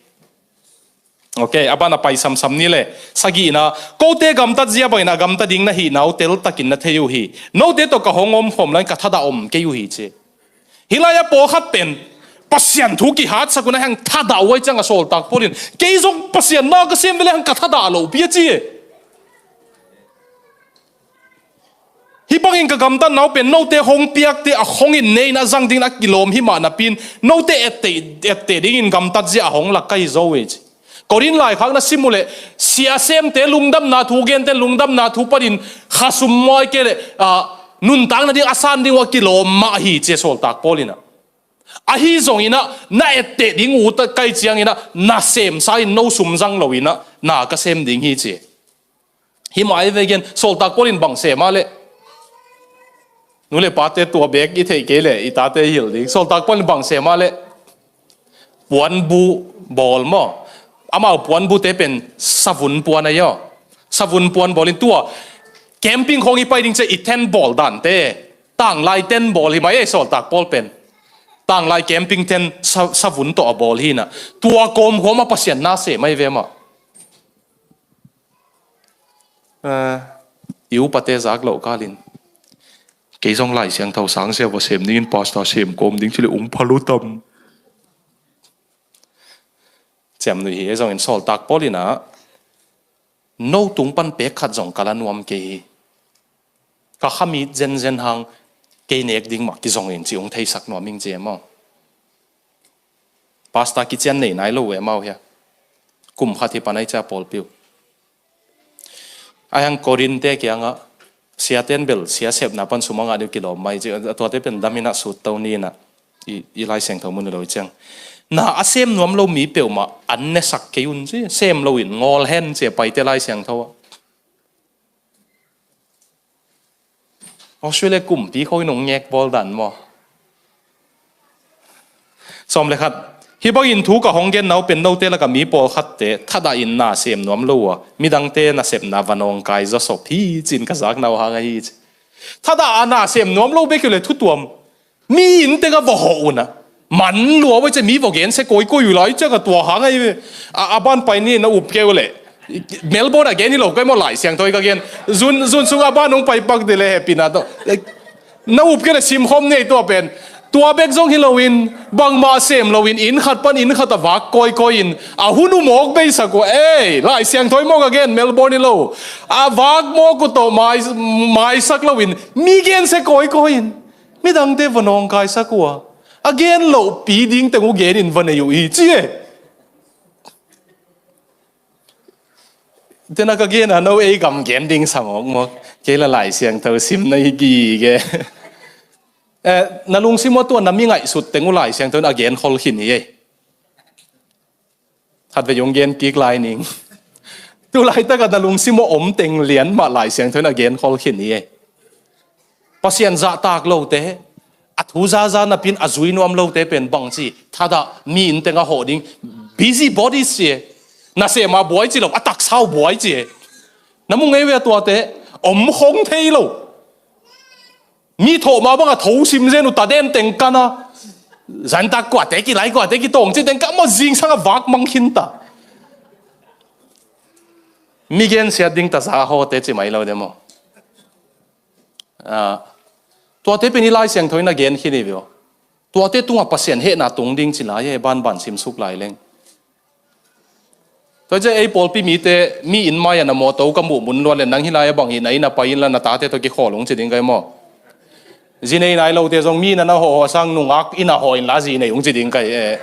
Ok, a ban a pai samsam ni le. Sagihna, kote gamtat zia bangin a gamta ding na hihna uh teltakin na thei uh hi. Note tawh ka hong omkhawm lai ka thadah om kei uh hi ci. Hih lai-ah pawlkhat pen Pasian thu kihatsak un a hang thadah uh ai ciang a Sawltak Paul in, kei zong Pasian na ka sem vele hang ka thadah lopi a ci. Hih bangin ka gamtatna uh pen note hong piakte a hong in neina zang dingin a kilawm hi mah napi in note etteh, etteh dingin gamtat zia a hong lak ka hi zo uh hi ci. Korin laikhak na sim uh leh siasemte lungdamna thu, gente lungdamna thu panin khasum mawi kei leh, ah, Nuntak nading a san ding uh a kilawm mah hi ci a Sawltak Paul in ah. Ahi zongin ah na etteh ding uh ta kai ciangin ah na semsa in no sum zang loin ah na ka sem ding hi ci. Hi mah hi ve gen, Sawltak Paul in bang sem a leh? Nu le pate tua bek i theih kei leh i tate i hilh ding. Sawltak Paul in bang sem a leh? Puanbu bawl maw? Amau puanbute pen savun puan ahi aw. Savun puan bawl in tua camping khawng i pai ding ciang i tent bawl dante. Tanglai tent bawl hi mai ei Sawltak Paul pen. Tanglai camping tent sa, savun tawh a bawl hi na. Tua kawmkawm a Pasian na sem ahi ve mah. Eh, i upate zak loh kalin. Kei zong Lai Siangtho sangsia va sem dingin pastor sem kawm ding ci le ung pha lo tam. Ciamnuih hi, ei zongin Sawltak Paul in ah, no tung pan pek khat zong ka la nuam kei hi. Ka khamit zenzen hang kei nek ding mah kizong in ci ung theisak nuam ing ci e maw. Pastor kician nei nai lo uh e maw hia. Kum khat hi pan ai cia pawlpi uh. Ai hang Korin te kiangah, sia ten bel sia sepna pan sum a ngah deuh kilawm mai ci, a tuate pen damin ah sut to ni in ah, i, i Lai Siangtho mun i lo ciang. Na a sem nuam lo mi peuhmah an nesak kei un ci, sem loin ngawl hen ci a paite Lai Siangtho ah. Australia kumpi khawng in hong ngek bawl dan maw? Sawm le khat. Hih bangin thu ka hong gen nau pen note laka mi pawlkhatte thadah in na sem nuam lo uh a, midangte nasepna va nawngkai zawsop hi ci-in ka zak nau hang ahi ci. Thadah a na sem nuam lo bek hi le thutuam. Mi inn tengah va hawh un ah. Man lua uh a ci, mi va gensia kawikawi uh lai ciangah tua hang ahi ve. A, a ban pai ni na up kei uh leh. Melbourne a gen hi lo kei maw, Lai Siangtho i ka gen. Zun, zun sung a ban hong pai pak dih le hehpihna tawh. Na up kei le simkhawm nei tua pen. Tua bek zong hi loin, bangmah sem loin, inn khat pan inn khat a vak kawikawi in. A hun uh mawk beisak uh a, ei, Lai Siangtho i mawk a gen, Melbourne hi lo. A vak mawk uh tawh mai, maisak loin, mi gensia kawikawi in. Midangte va nawngkaisak uh a, a gen lohpi ding teng uh genin va nei uh hi ci e. Tena ka gen a no ei gam gen ding sa mawkmawk. Kei la Lai Siangtho sim na hi gige. Eh, na lungsim uh a tua na mi ngaihsut teng uh Lai Siangtho in a gen khol khin hi ei. Khatvei hong gen kik lai ning. Tu laitak a na lungsim uh a om teng lian mah Lai Siangtho in a gen khol khin hi ei. Pasian zahtak lote, a thu zaza napin a zui nuam lote pen bangci, thadah mi inn tengah hawh ding, busy bodies ci e. Nasem a buai ci lo, a taksa uh buai ci e. Na mu ngei ve a tuate, om khong thei lo. Mi thawh mah bangah tho sim zen uh ta den teng kan a. Zantak kuate kilai kuate kitawng ci teng kan maw, zingsang a vak mang khin ta. Mi gensiat ding ta za hawte ci mai lo de maw. Ah, tuate pen i Lai Siangtho in a gen khin hi ve aw. Tuate tungah Pasian hehna tung ding ci lai e, banban simsuk lai leng. Tua ciah ei pawlpi mite, mi inn mai-ah na mawtaw ka muh mun luat le nang hih lai-ah bang hih na inn ah pai inla na tate tawh kikhawl ung ci ding kai maw? Zi nei nai lote zong mi inn ah na hawhhawh sang nungak inn ah hawh inla zi nei ung ci ding kai e.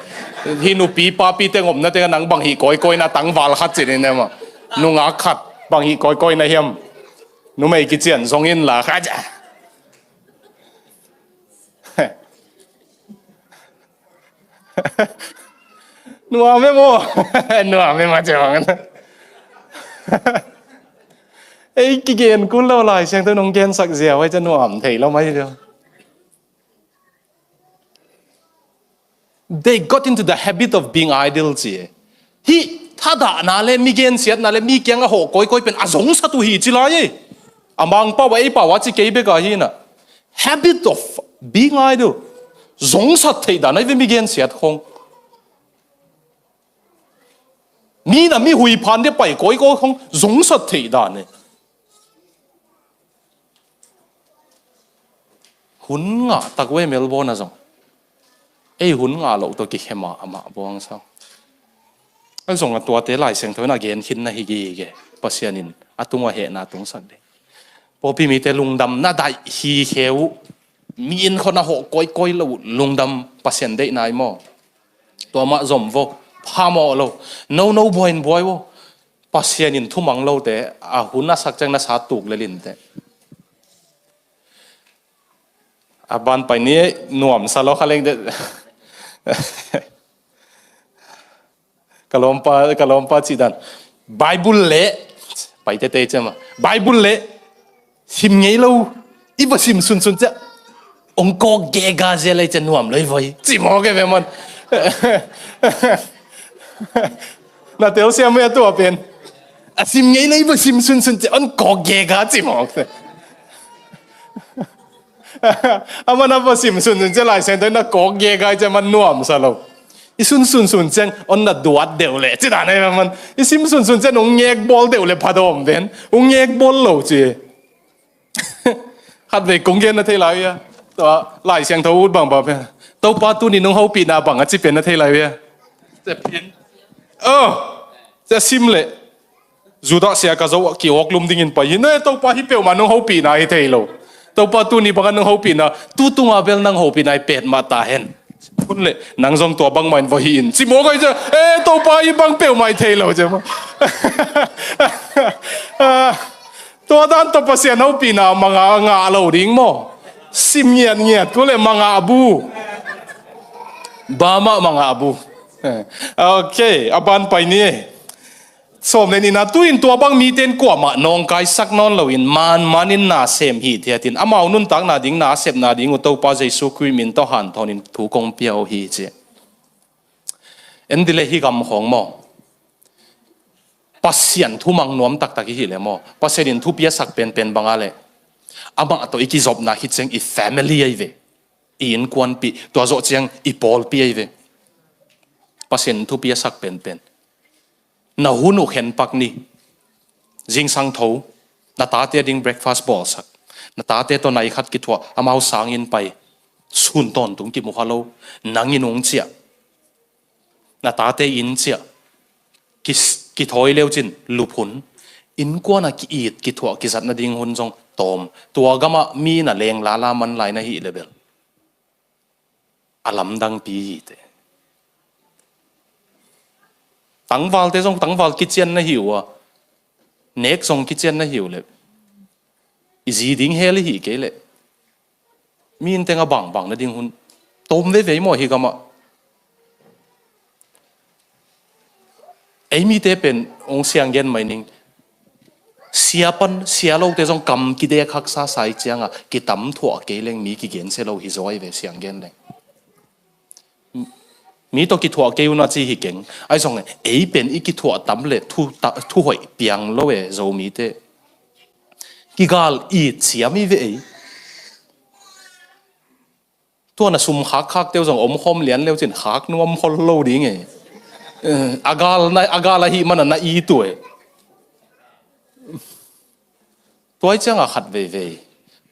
Hih nupi papi teng omna tengah nang bang hih kawikawi na tangval khat ci ding ne maw? Nungak khat bang hih kawikawi na hiam? Numei kician zong inla kha. Nuam e maw? Nuam e maw ci bang. Ei kigen kun lo Lai Siangtho nong gensak ziau ai ca nuam thei lo mai lo. They got into the habit of being idle ci e. Hih thadahna le mi gensiatna le mi kiangah hawh kawikawi pen a zongsat uh hi ci lai e. A Mangpau a ei pau a ci kei bek ahi na. Habit of being idle. Zongsat theih dan ahi ve mi gensiat khong. Mi na mi huiphan dia pai kawikawi khong zongsat theih dan e. Hun ngah tak uh e Melbourne ah zong. Ei hun ngah loh tawh kikhem a amah buang sau. A zong a tuate Lai Siangtho in a gen khin na hi gige. Pasian in a tungah hehna tungsak ding. Pawlpi mite lungdam na daih hi khe uh. Mi inn khawng a hawh kawikawi lo uh lungdam Pasian deih nai maw? Tua mah zom vo. Phamawh lo. No no buai in buai vo. Pasian in thumang lote a hun a sak ciang na sa tuk le linte. A ban pai ni, nuamsa lo kha leng de. Ka lawmpa, ka lawmpa cih dan. Bible le, pai tete ciam a. Bible le, sim ngei lo, i va sim sunsun ciah. Ong kawk gega zia lei ciah nuam lo i voi. Ci mawk e ve man. Na telsiam e a tua pen. A sim ngei lo i va sim sunsun ciah, ong kawk gega ci mawk. Aman a va sim sunsun ciah Lai Siangtho in na kawk gega i ciah man nuamsa lo. I sim sunsun ciang ong na duat deuh leh. Ci dan e man. I sim sunsun ciang ong ngek bawl deuh leh phadawm ven. Ong ngek bawl lo ci. Khat vei kong gen na thei lai uh hia. Tua Lai Siangtho ut bang bang pen. Topa tuni nong hopihna bang a ci pen na thei lai uh hia. Cia pin. Oh, cia sim leh. Judah sia ka zo ki awk lum dingin pai hi. Ne, Topa hi peuhmah nong hopihna hi thei lo. Topa tuni bangin nong hopihna, tu tunga bel nang hopihna hi petmah ta hen. Hun le, nang zong tua bangmah in va hi in. Ci mawk ai cia, eh, Topa hi bang peuhmah hi thei lo cia. Ah, tua dan tawh Pasian hopihna mangah ngah lo ding maw. Sim ngiatngiat, tu le mangah bu. Bamah mangah bu. Eh, ok, a ban pai ni. Sawm le nihna, tu-in tua bang mite in kuamah nawngkaisak nawn loin, manmanin na sem hithiatin, amau nuntakna ding, na sepna ding uh Topa Jesu Khrih min tawh hanthawnin thu kong pia uh hi ci. En dih leh hih gam khawng maw. Pasian thumang nuam taktak i hih leh maw. Pasian in thu piasak penpen banga leh. Amah tawh i kizopna hi ciang i family ahi ve. I innkuanpih, tua zawh ciang i pawlpi ahi ve. Pasian in thu piasak penpen. Na hun uh khenpak ni. Zingsang tho. Na tate a ding breakfast bawlsak. Na tate tawh nai khat kithuah, amau sangin pai. Sun tawntung kimu kha lo. Nang in ung ciah. Na tate in ciah. Ki, kithawi leu cin, lup hun. Innkuan a ki-it, kithuah, kizat nading hun zong tawm. Tua gamah mi na leng lala man lai na hih leh bel. A lamdangpi hi te. Tangvalte zong tangval kician na hi uh a. Nek zong kician na hi uh leh. I zi ding hel i hih kei leh. Mi in teng a bangbang nading hun. Tawm veivei maw hih gamah. Ei mite pen ong siang gen mai ning. Sia pan, sia lote zong kam kidek haksa sa i cianga, kitam thuah kei leng mi kigen sia lo hi zaw ahi ve siang gen leng. Mi tawh kithuah kei un a ci hi keng. Ahi zong e, ei pen i kithuah tam le thu, ta, thu hoih piang lo e Zomite. Kigal it siam i ve ei. Tua na sum khakkhak teu zong omkhawm lian leu cin khak nuam khol lo ding e. Eh, a gal na, a gal ahih mana na it uh e. Tua i cianga khat veivei.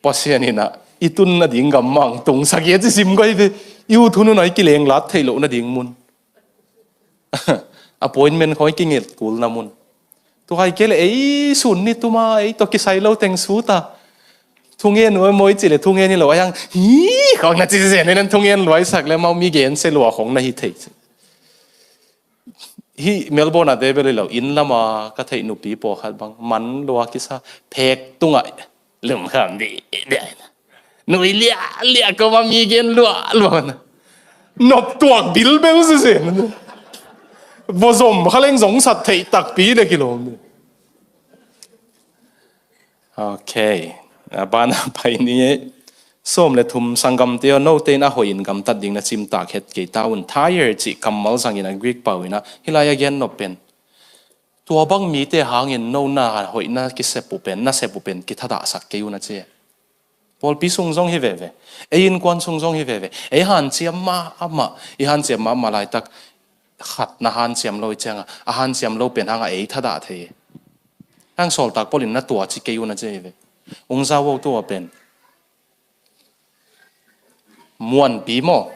Pasian in a i tun nading gammang tungsak i a ci sim goi ve. I ut hun un a i kilenglat theih loh nading mun. Appointment khawng i kinget kul na mun. Tua hi kei le ei sun ni tuma ei tawh kisai lo teng suta. Thungen uh a maw i ci le thungen hi lo a hiang. Hi khawng na ci zen in thungen luaisak le mau mi gen se lua khawng na hi thei. Hi Melbourne a te bel hi lo inn lama ka theih nupi pawlkhat bang man lua kisa phek tungah lum kham di di. Nui liah liah ko ma mi gen lua lua na. Nop tuak bil bel sese na. Vozom khaleng zong sat theih takpi de kilom. Ok. A bana pai ni. Sawm le thum sanggamte aw, note in a hoihin gamtat ding na cimtak het kei ta un. Thayer cih kammal zangin a Greek pau in a hilai a gen nop pen. Tua bang mite hangin no na hoih na kisep uh pen, na sep uh pen, kithadahsak kei un a ci. Pawlpi sung zong hi veve. Ei innkuan sung zong hi veve. Ei hanciam mahmah, i hanciam mahmah laitak khat na hanciam lo i cianga, a hanciam lo pen hanga ei thadah thei. Hang sawltak Paul in na tua ci kei un a ci hi ve. Ungza uh tua pen. Muanpi maw?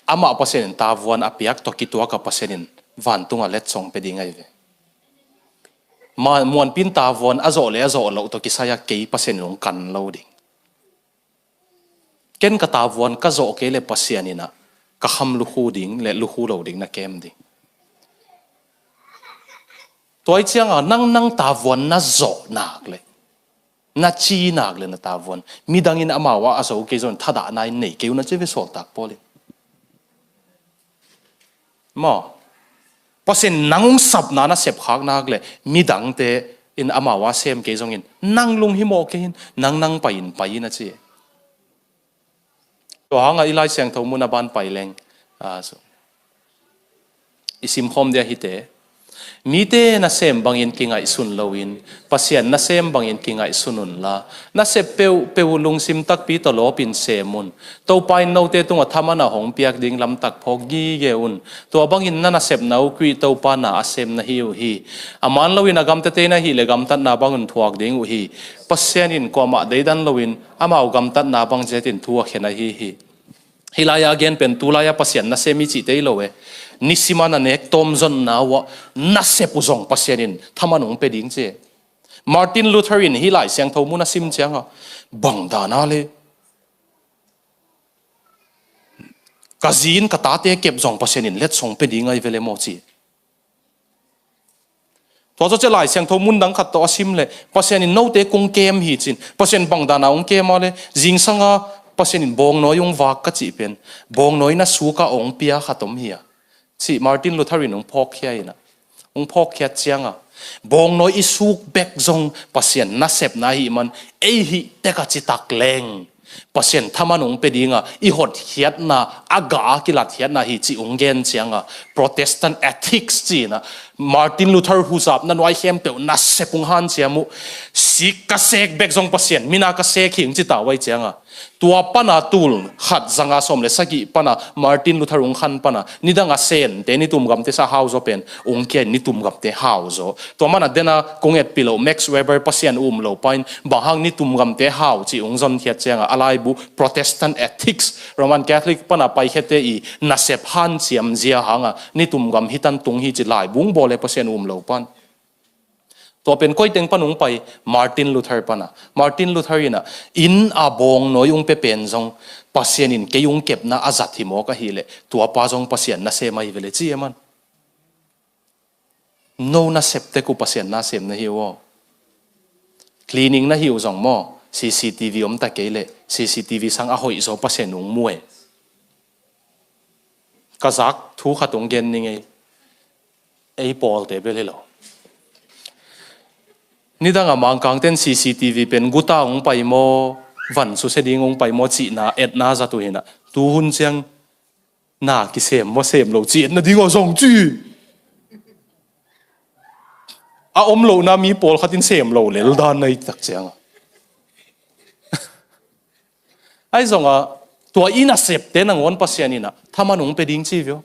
Amah Pasian in tavuan a piak tawh kituak a Pasian in vantung a letsong pe ding ahi ve. Ma, muanpi in tavuan a zawh le a zawh loh tawh kisai a kei Pasian in hong kan lo ding. Ken ka tavuan ka zawh kei le Pasian in a ka kham lukhu ding le lukhu lo ding na kem ding. Tua i cianga nang nang tavuan na zawh nak le Na ci nak le na tavuan, midang in amau ah a zo kei zongin thadahna in nei kei un a ci ve sawltak Paul in. Maw? Pasian in nang hong sapna na sepkhak nak le midangte in amau ah sem kei zongin nang lunghimawh kei in, nang nang pai in pai in a ci. Tua hangah i Lai Siangtho mun a ban pai leng, ah, so, i simkhawm dia hite. Mite nasem bangin kingaihsun loin Pasian nasem bangin kingaihsun unla, nasep peuhpeuh uh lungsim takpi tawh lawpin sem un. Topa in note tungah thaman a hong piak ding lamtak phawk gige un. Tua bangin na nasepna uh Khrih Topa na a sem na hi uh hi. A man loin a gamtate na hih le gamtatna bangun thuak ding uh hi. Pasian in kuamah deidan loin amau gamtatna bang zetin thu a khen ahi hi. Hih lai-a gen pen tu lai-a Pasian nasem i cihte hi lo e. Nisima na nek tawm zonna uh ah nasep uh zong Pasian in thaman hong pe ding ci. Martin Luther in hih Lai Siangtho mun a sim cianga, bang dana le ka zi in ka tate kep zong Pasian in letsong pe ding ahi vele maw ci. Tua zawh ciah Lai Siangtho mun dang khat tawh a sim le Pasian in note kong kem hi cin, Pasian bang dana hong kem a le, zingsanga Pasian in bawngnawi hong vak ka cih pen, bawngnawi na suka hong pia khat om hi a, cih Martin Luther in hong phawkkhia inah, hong phawkkhiat cianga, bawngnawi i suk bek zong Pasian nasepna ahih man, ei hih tek a citak leng Pasian thaman hong pe dinga i hotkhiatna, a gah a kilatkhiatna hi cih hong gen cianga, Protestant ethics cinah Martin Luther huzapna nuai khempeuh nasep hong hanciam uh. Sik ka sek bek zong Pasian mina ka sek hi hong ci ta uh ahi cianga, tua pana tul khat zanga sawm le sagih pana Martin Luther hong khan pana nidanga Sente nitum gamte sa hauzaw pen hong kia in nitum gamte hauzaw. Tua mana dena kong etpih loh Max Weber Pasian um lo pa in bang hang nitum gamte hau cih hong zonkhiat cianga a laibu Protestant ethics, Roman Catholic pana paikhiate i nasep hanciam zia hanga nitum gam hitan tung hi ci laibu hong bawl e Pasian um lo pan. Tua pen koiteng pan hong pai, Martin Luther pana. Martin Luther inah inn a bawngnawi hong pe pen zong Pasian in kei hong kepna a zat hi mawk ahileh tua pa zong Pasian nasem ahi vele ci e man. No nasep tek uh Pasian nasem na hi uh aw. Cleaning na hi uh zong maw, C C T V om ta kei leh C C T V sang a hoih zaw Pasian hong mu e. Ka zak thu khat hong gen ning ei. Ei pawlte bel hi lo. Nidang a Mangkangten C C T V pen guta hong pai maw, van susia ding hong pai maw cihna etna zat uh hinah, tuhun ciang na kisem maw sem lo ci etna ding aw zong ci. A om lohna mi pawlkhat in sem lo lel dan na hi tak cianga. Ahi zonga tua i nasepte nangawn Pasian inah thaman hong pe ding ci vio.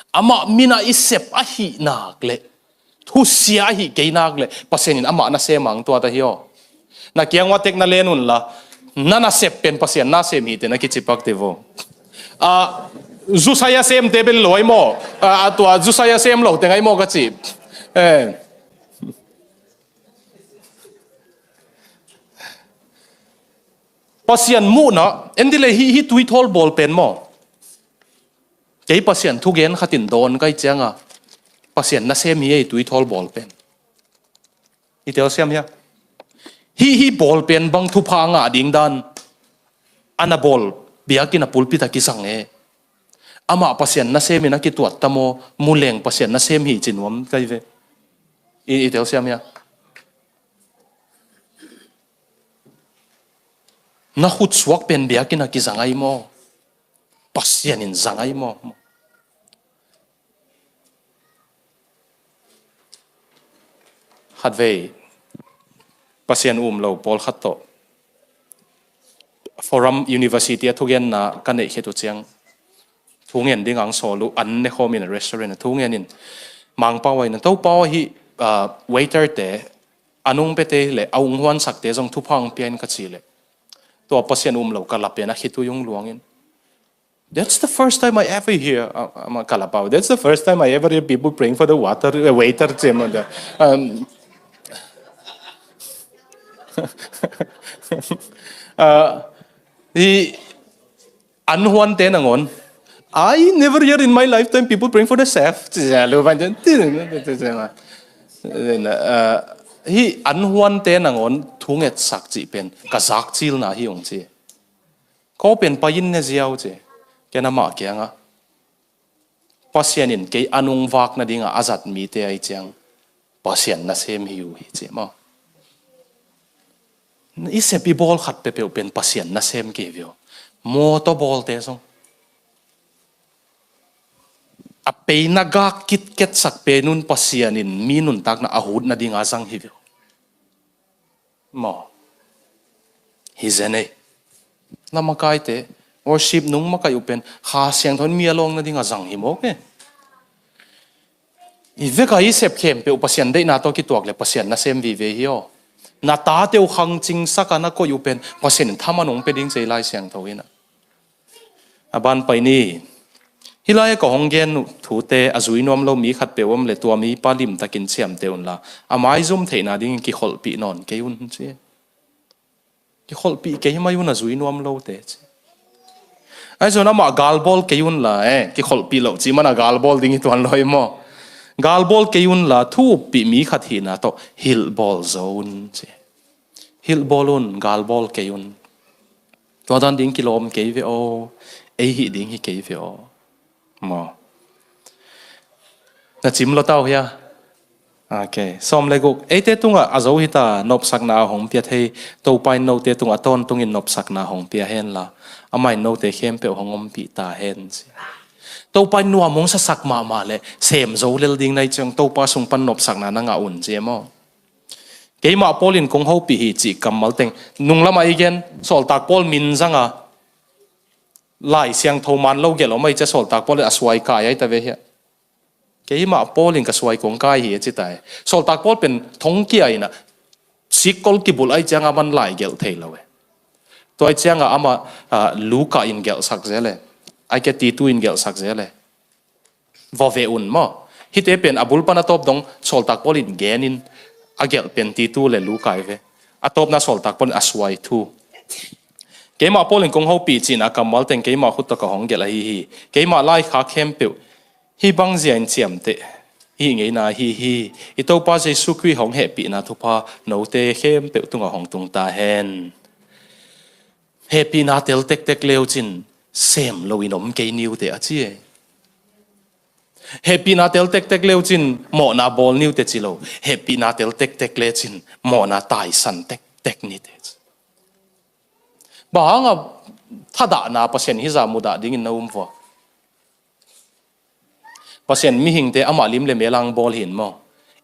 Amah mina i sep ahih nak leh, thusia ahih kei nak leh Pasian in amah nasem ang tua ta hi aw. Na kiang ua tek na len unla, na nasep pen Pasian nasem hi te na kici pak te vo. Ah, zusai a sem te bel lo ai maw. Ah, tua zusai a sem lo teng ai maw ka ci. Eh. Pasian muhna, en dile hi, hi tuithawl bawl pen maw. Kei Pasian thugen khatin dawn kai cianga Pasian nasem hi ei tuithawl bawl pen. I telsiam hia? Hi, hi bawl pen bang thupha ngah ding dan ana bawl biakinn a pulpit a kizang e. Amah Pasian nasem in a kituat ta maw, muleng Pasian nasem hi ci nuam kai ve. I, i telsiam hia? Na khutsuak pen biakinn a kizang ai maw? Pasian in zang ai maw? Khatvei Pasian um lo pawlkhat tawh Forum University a thugenna ka neih khit uh ciang thungen ding ang sawl uh an ne khawmin a restaurant a thungen in Mangpau a in a Topau ahi, ah, waiter te a nung pete le a ung huansakte zong thupha ang pia in ka ci le tua Pasian um lo ka la pen a khitui ung luangin. That's the first time I ever hear, uh, uh, Kalapau. That's the first time I ever hear people praying for the water, uh, waiter, cem, uh, the, um, uh, the, an huan te nangawn. I never hear in my lifetime people praying for the chef. Uh, hih an huante nangawn thungetsak cih pen ka zakcilna hi ung ci. Ko pen pai in ne ziau ci. Ken amah kiangah Pasian in kei a nungvak nadingah a zat mite ahi ciang Pasian nasem hi uh hi ci maw? I sep i bawl khat peuhpeuh pen Pasian nasem kei vio. Mawtaw bawlte zong a peina gak kitketsak pen un Pasian in mi nuntakna a hut nadinga zang hi vio. Maw? Hi zen ei. Na makaite worship nung makai uh pen Kha Siangtho in mi a lawng nadinga zang hi mawk e. I veka i sep khempeuh Pasian deihna tawh kituak le Pasian nasem vive hi aw. Na tate uh khangcingsak a na koih uh pen Pasian in thaman hong pia ding ci ei Lai Siangtho in ah. A ban pai ni. Hih lai-ah ka hong gen uh thute a zui nuam lo mi khatpeuh om le tua mipa limtakin ciamteh unla a maizum theihna dingin kikholhpih nawn kei un ci. Kikholhpih kei mai un a zui nuam lote ci. Ahi zong amah galbawl kei unla e, kikholhpih loh cih man a galbawl ding hi tuan lo hi maw? Galbawl kei unla thu uppih mi khat hihna tawh hilhbawl zo un ci. Hilhbawl un, galbawl kei un. Tua dan ding kilawm kei ve aw. Ei hih ding hi kei ve aw. Maw? Na cim lo tau hia? Ok. Sawm le guk. Eite tungah a zo hita nopsakna a hong pia thei Topa in note tungah tawntungin nopsakna hong pia henla amah in note khempeuh hong ompih ta hen ci. Topa in nuam hong sasak mahmah le sem zo lel ding na hih ciang Topa sung pan nopsakna na ngah un ci e maw? Keimah Paul in kong hopih hi cih kammal teng nunglamah i gen, sawltak Paul min zanga Lai Siangtho man lo gelh om ahi cia sawltak Paul in a suai kai ahi ta ve hia. Keimah Paul in ka suai kong kai hi a ci ta hi. Sawltak Paul pen thongkia in ah sikkol kibulh ahi cianga man lai gelh thei lo e. Tua ahi cianga amah, ah, Luka in gelhsak zel e. Ahi kei Titu in gelhsak zel e. Vawve un maw? Hihte pen a bul pan a tawp dong sawltak Paul in genin a gelh pen Titu le Luka hi ve. A tawpna sawltak Paul in a suai thu. Keimah Paul in kong hopih cihna kammal teng keimah khut tawh ka hong gelh ahi hi. Keimah laikhak khempeuh hih bangzia in ciamteh hih ngeina ahi hi. I Topa Jesu Khrih hong hehpihna thupha note khempeuh tungah hong tung ta hen. Hehpihna tel tektek leucin sem loin om kei niute a ci e. Hehpihna tel tektek leucin mawhna bawl niute ci lo. Hehpihna tel tektek lecin mawhna taisan tektek nite ci. Bang hanga thadahna Pasian hizah mudah dingin na um vua? Pasian mihingte amah lim le mel ang bawl hin maw?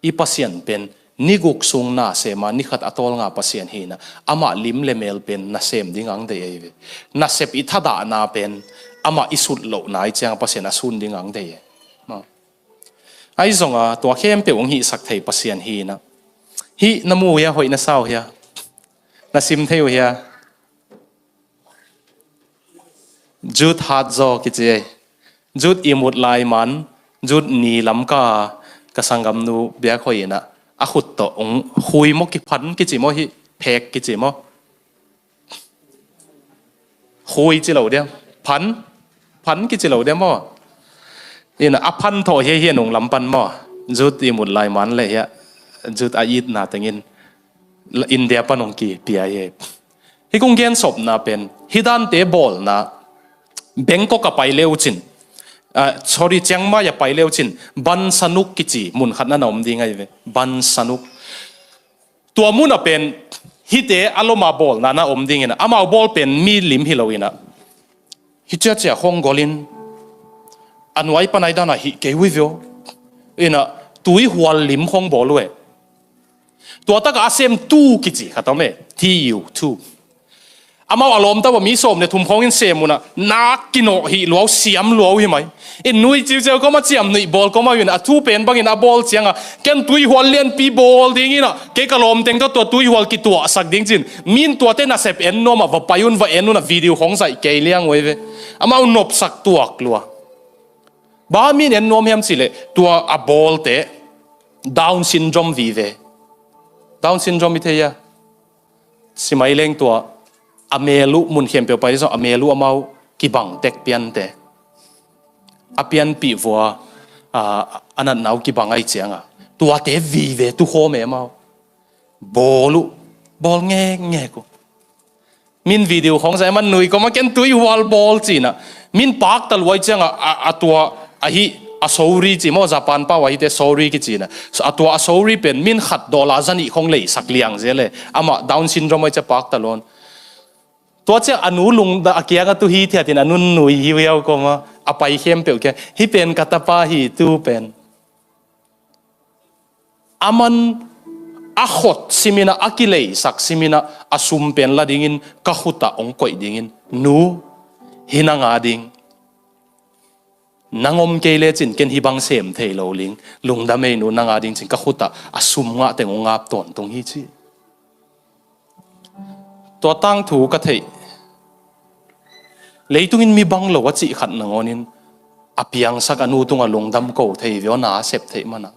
I Pasian pen ni guk sung na sema ni khat a tawlnga Pasian hina amah lim le mel pen nasem ding ang dei ei ve. Nasep i thadahna pen amah i sut lohna i cianga Pasian a sun ding ang dei ei. Maw? Ahi zonga tua khempeuh hong hihsak thei Pasian hina. Hih na mu uh hia, hoih na sa uh hia? Na sim thei uh hia? Jut hat zaw kici ei. Jut i mut lai man, jut ni lamka ka sanggamnu biak hoih inah a khut tawh hong khui maw, kiphan kici maw, hih phek kici maw? Khui ci lo diam? Phan? Phan kici lo diam maw? Inah a phan thaw hi hi a nung lam pan maw? Jut i mut lai man le hi a jut a itna tengin India pan hong kipia hi. Hih kong gensopna pen hih dante bawlna Bangkok a pai leucin, ah, sorry, Chiang Mai a pai leucin Ban Sanuk kici mun khat na na om ding ahi ve. Ban Sanuk. Tua muna pen hihte a loma bawlna na om dingin amau bawl pen mi lim hi lo inah hih ciacia khong golin a nuai panai dana hih kei ui vio. Inah tuihual lim khong bawl uh e. Tua taka a sem tu kici khat om e, T U, tu. Amau a lawmta va mi sawm le thum khawngin sem unah nak kinawh hih luau siam luau hi mai. In nui ciuciau kawma ciam nuih bawl kawma in a thu pen bangin a bawl cianga ken tuihual lianpi bawl dinginah kei ka lawmteng tawh tua tuihual kituahsak ding cin min tuate nasep en nuamah va pai un va en unah video khawng zaih kei liang uh ei ve. Amau nopsak tuak lua. Ba min en nuam hiam cihleh tua a bawlte Down syndrome vive. Down syndrome i thei a simai leng tua a mel uh mun khempeuh pai zong a mel uh amau kibang tek piante a pianpih vua, a, a natnau kibang ahi cianga tuate vive tukhawm e amau. Bawl uh, bawl ngekngek uh. Min video khawng zai man nui kawm a ken tui hual bawl cinah. Min pakta luai ciangah a, a tua ahi a sori ci maw, Japan pau ahite sori kicinah. A tua a sori pen min khat dollar zanih khawng leisak liang zel e. Amah Down syndrome ai cia pakta luan. Tua ciah a nu lungda a kiangah tu hi thiatin a nun nui hi viau kawm a, a pai khempeuh kiang. Hi pen ka tapa hi tu pen. A man a khot siminah a kileisak siminah a sum pen la dingin ka khutah hong koih dingin nu hi nang a ding. Nang om kei lecin ken hi bang sem thei lo ling. Lungdam ei nu nang a ding cin ka khutah a sum ngah teng hong ngap tawntung hi ci. Tua tangthu ka theih. Leitungin mi bang lo a cih khat nangawnin a piangsak a nu tungah lungdam ko thei vio na a sep theih mana.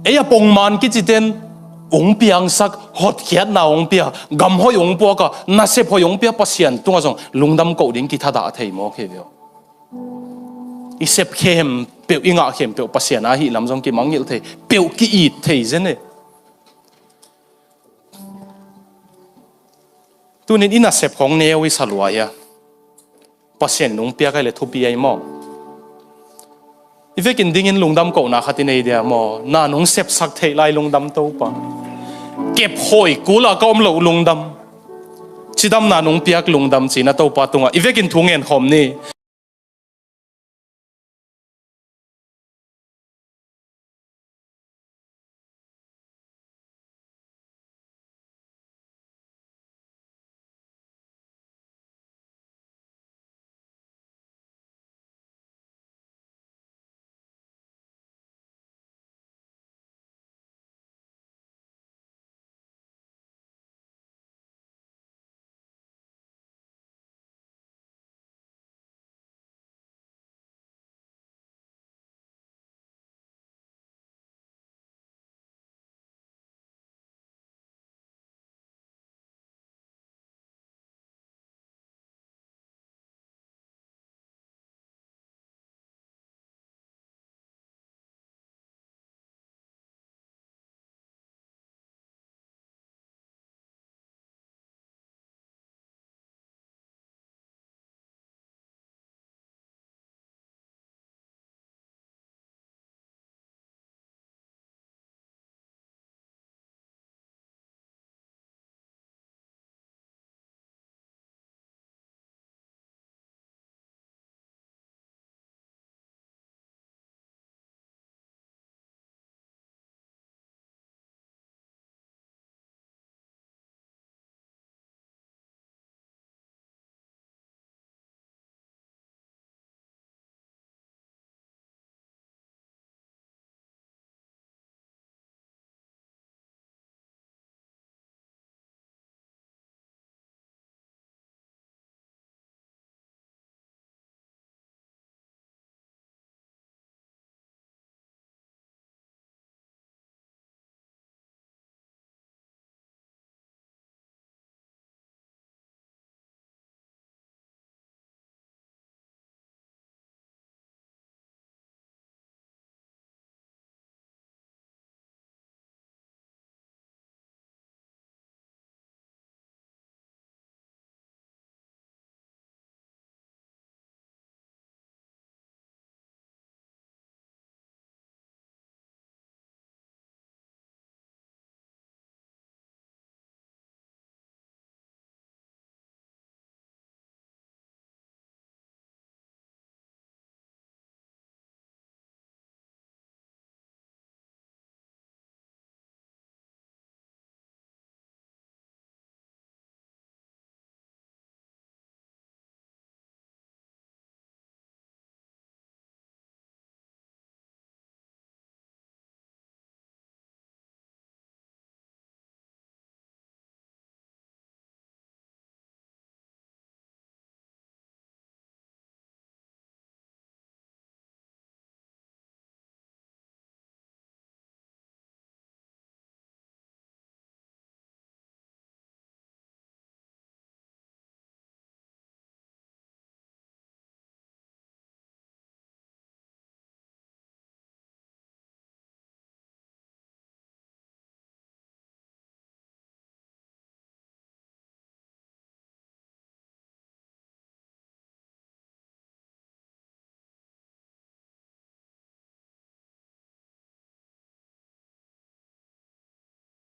Ei a pongman kiciten ung piangsak hotkhiatna ung pia, gamhoih ung puaka, nasep hoih ung pia Pasian tungah zong lungdam ko ding kithadah thei mawk hi vio. I sep khempeuh, i ngah khempeuh Pasian a hih lam zong kimangngilh thei, peuh ki-it thei zen e. Tunin i nasep khong neu i saluai a Pasian in ung piak ai le thupi ai maw? I vekin dingin lungdam kohna khat i nei dia maw? Na nung sepsak theih lai lungdam Topa. Kep hoi kula ka om loh lungdam. Cidamna nung piak lungdam cina Topa tungah i vekin thu ngen khawm ni.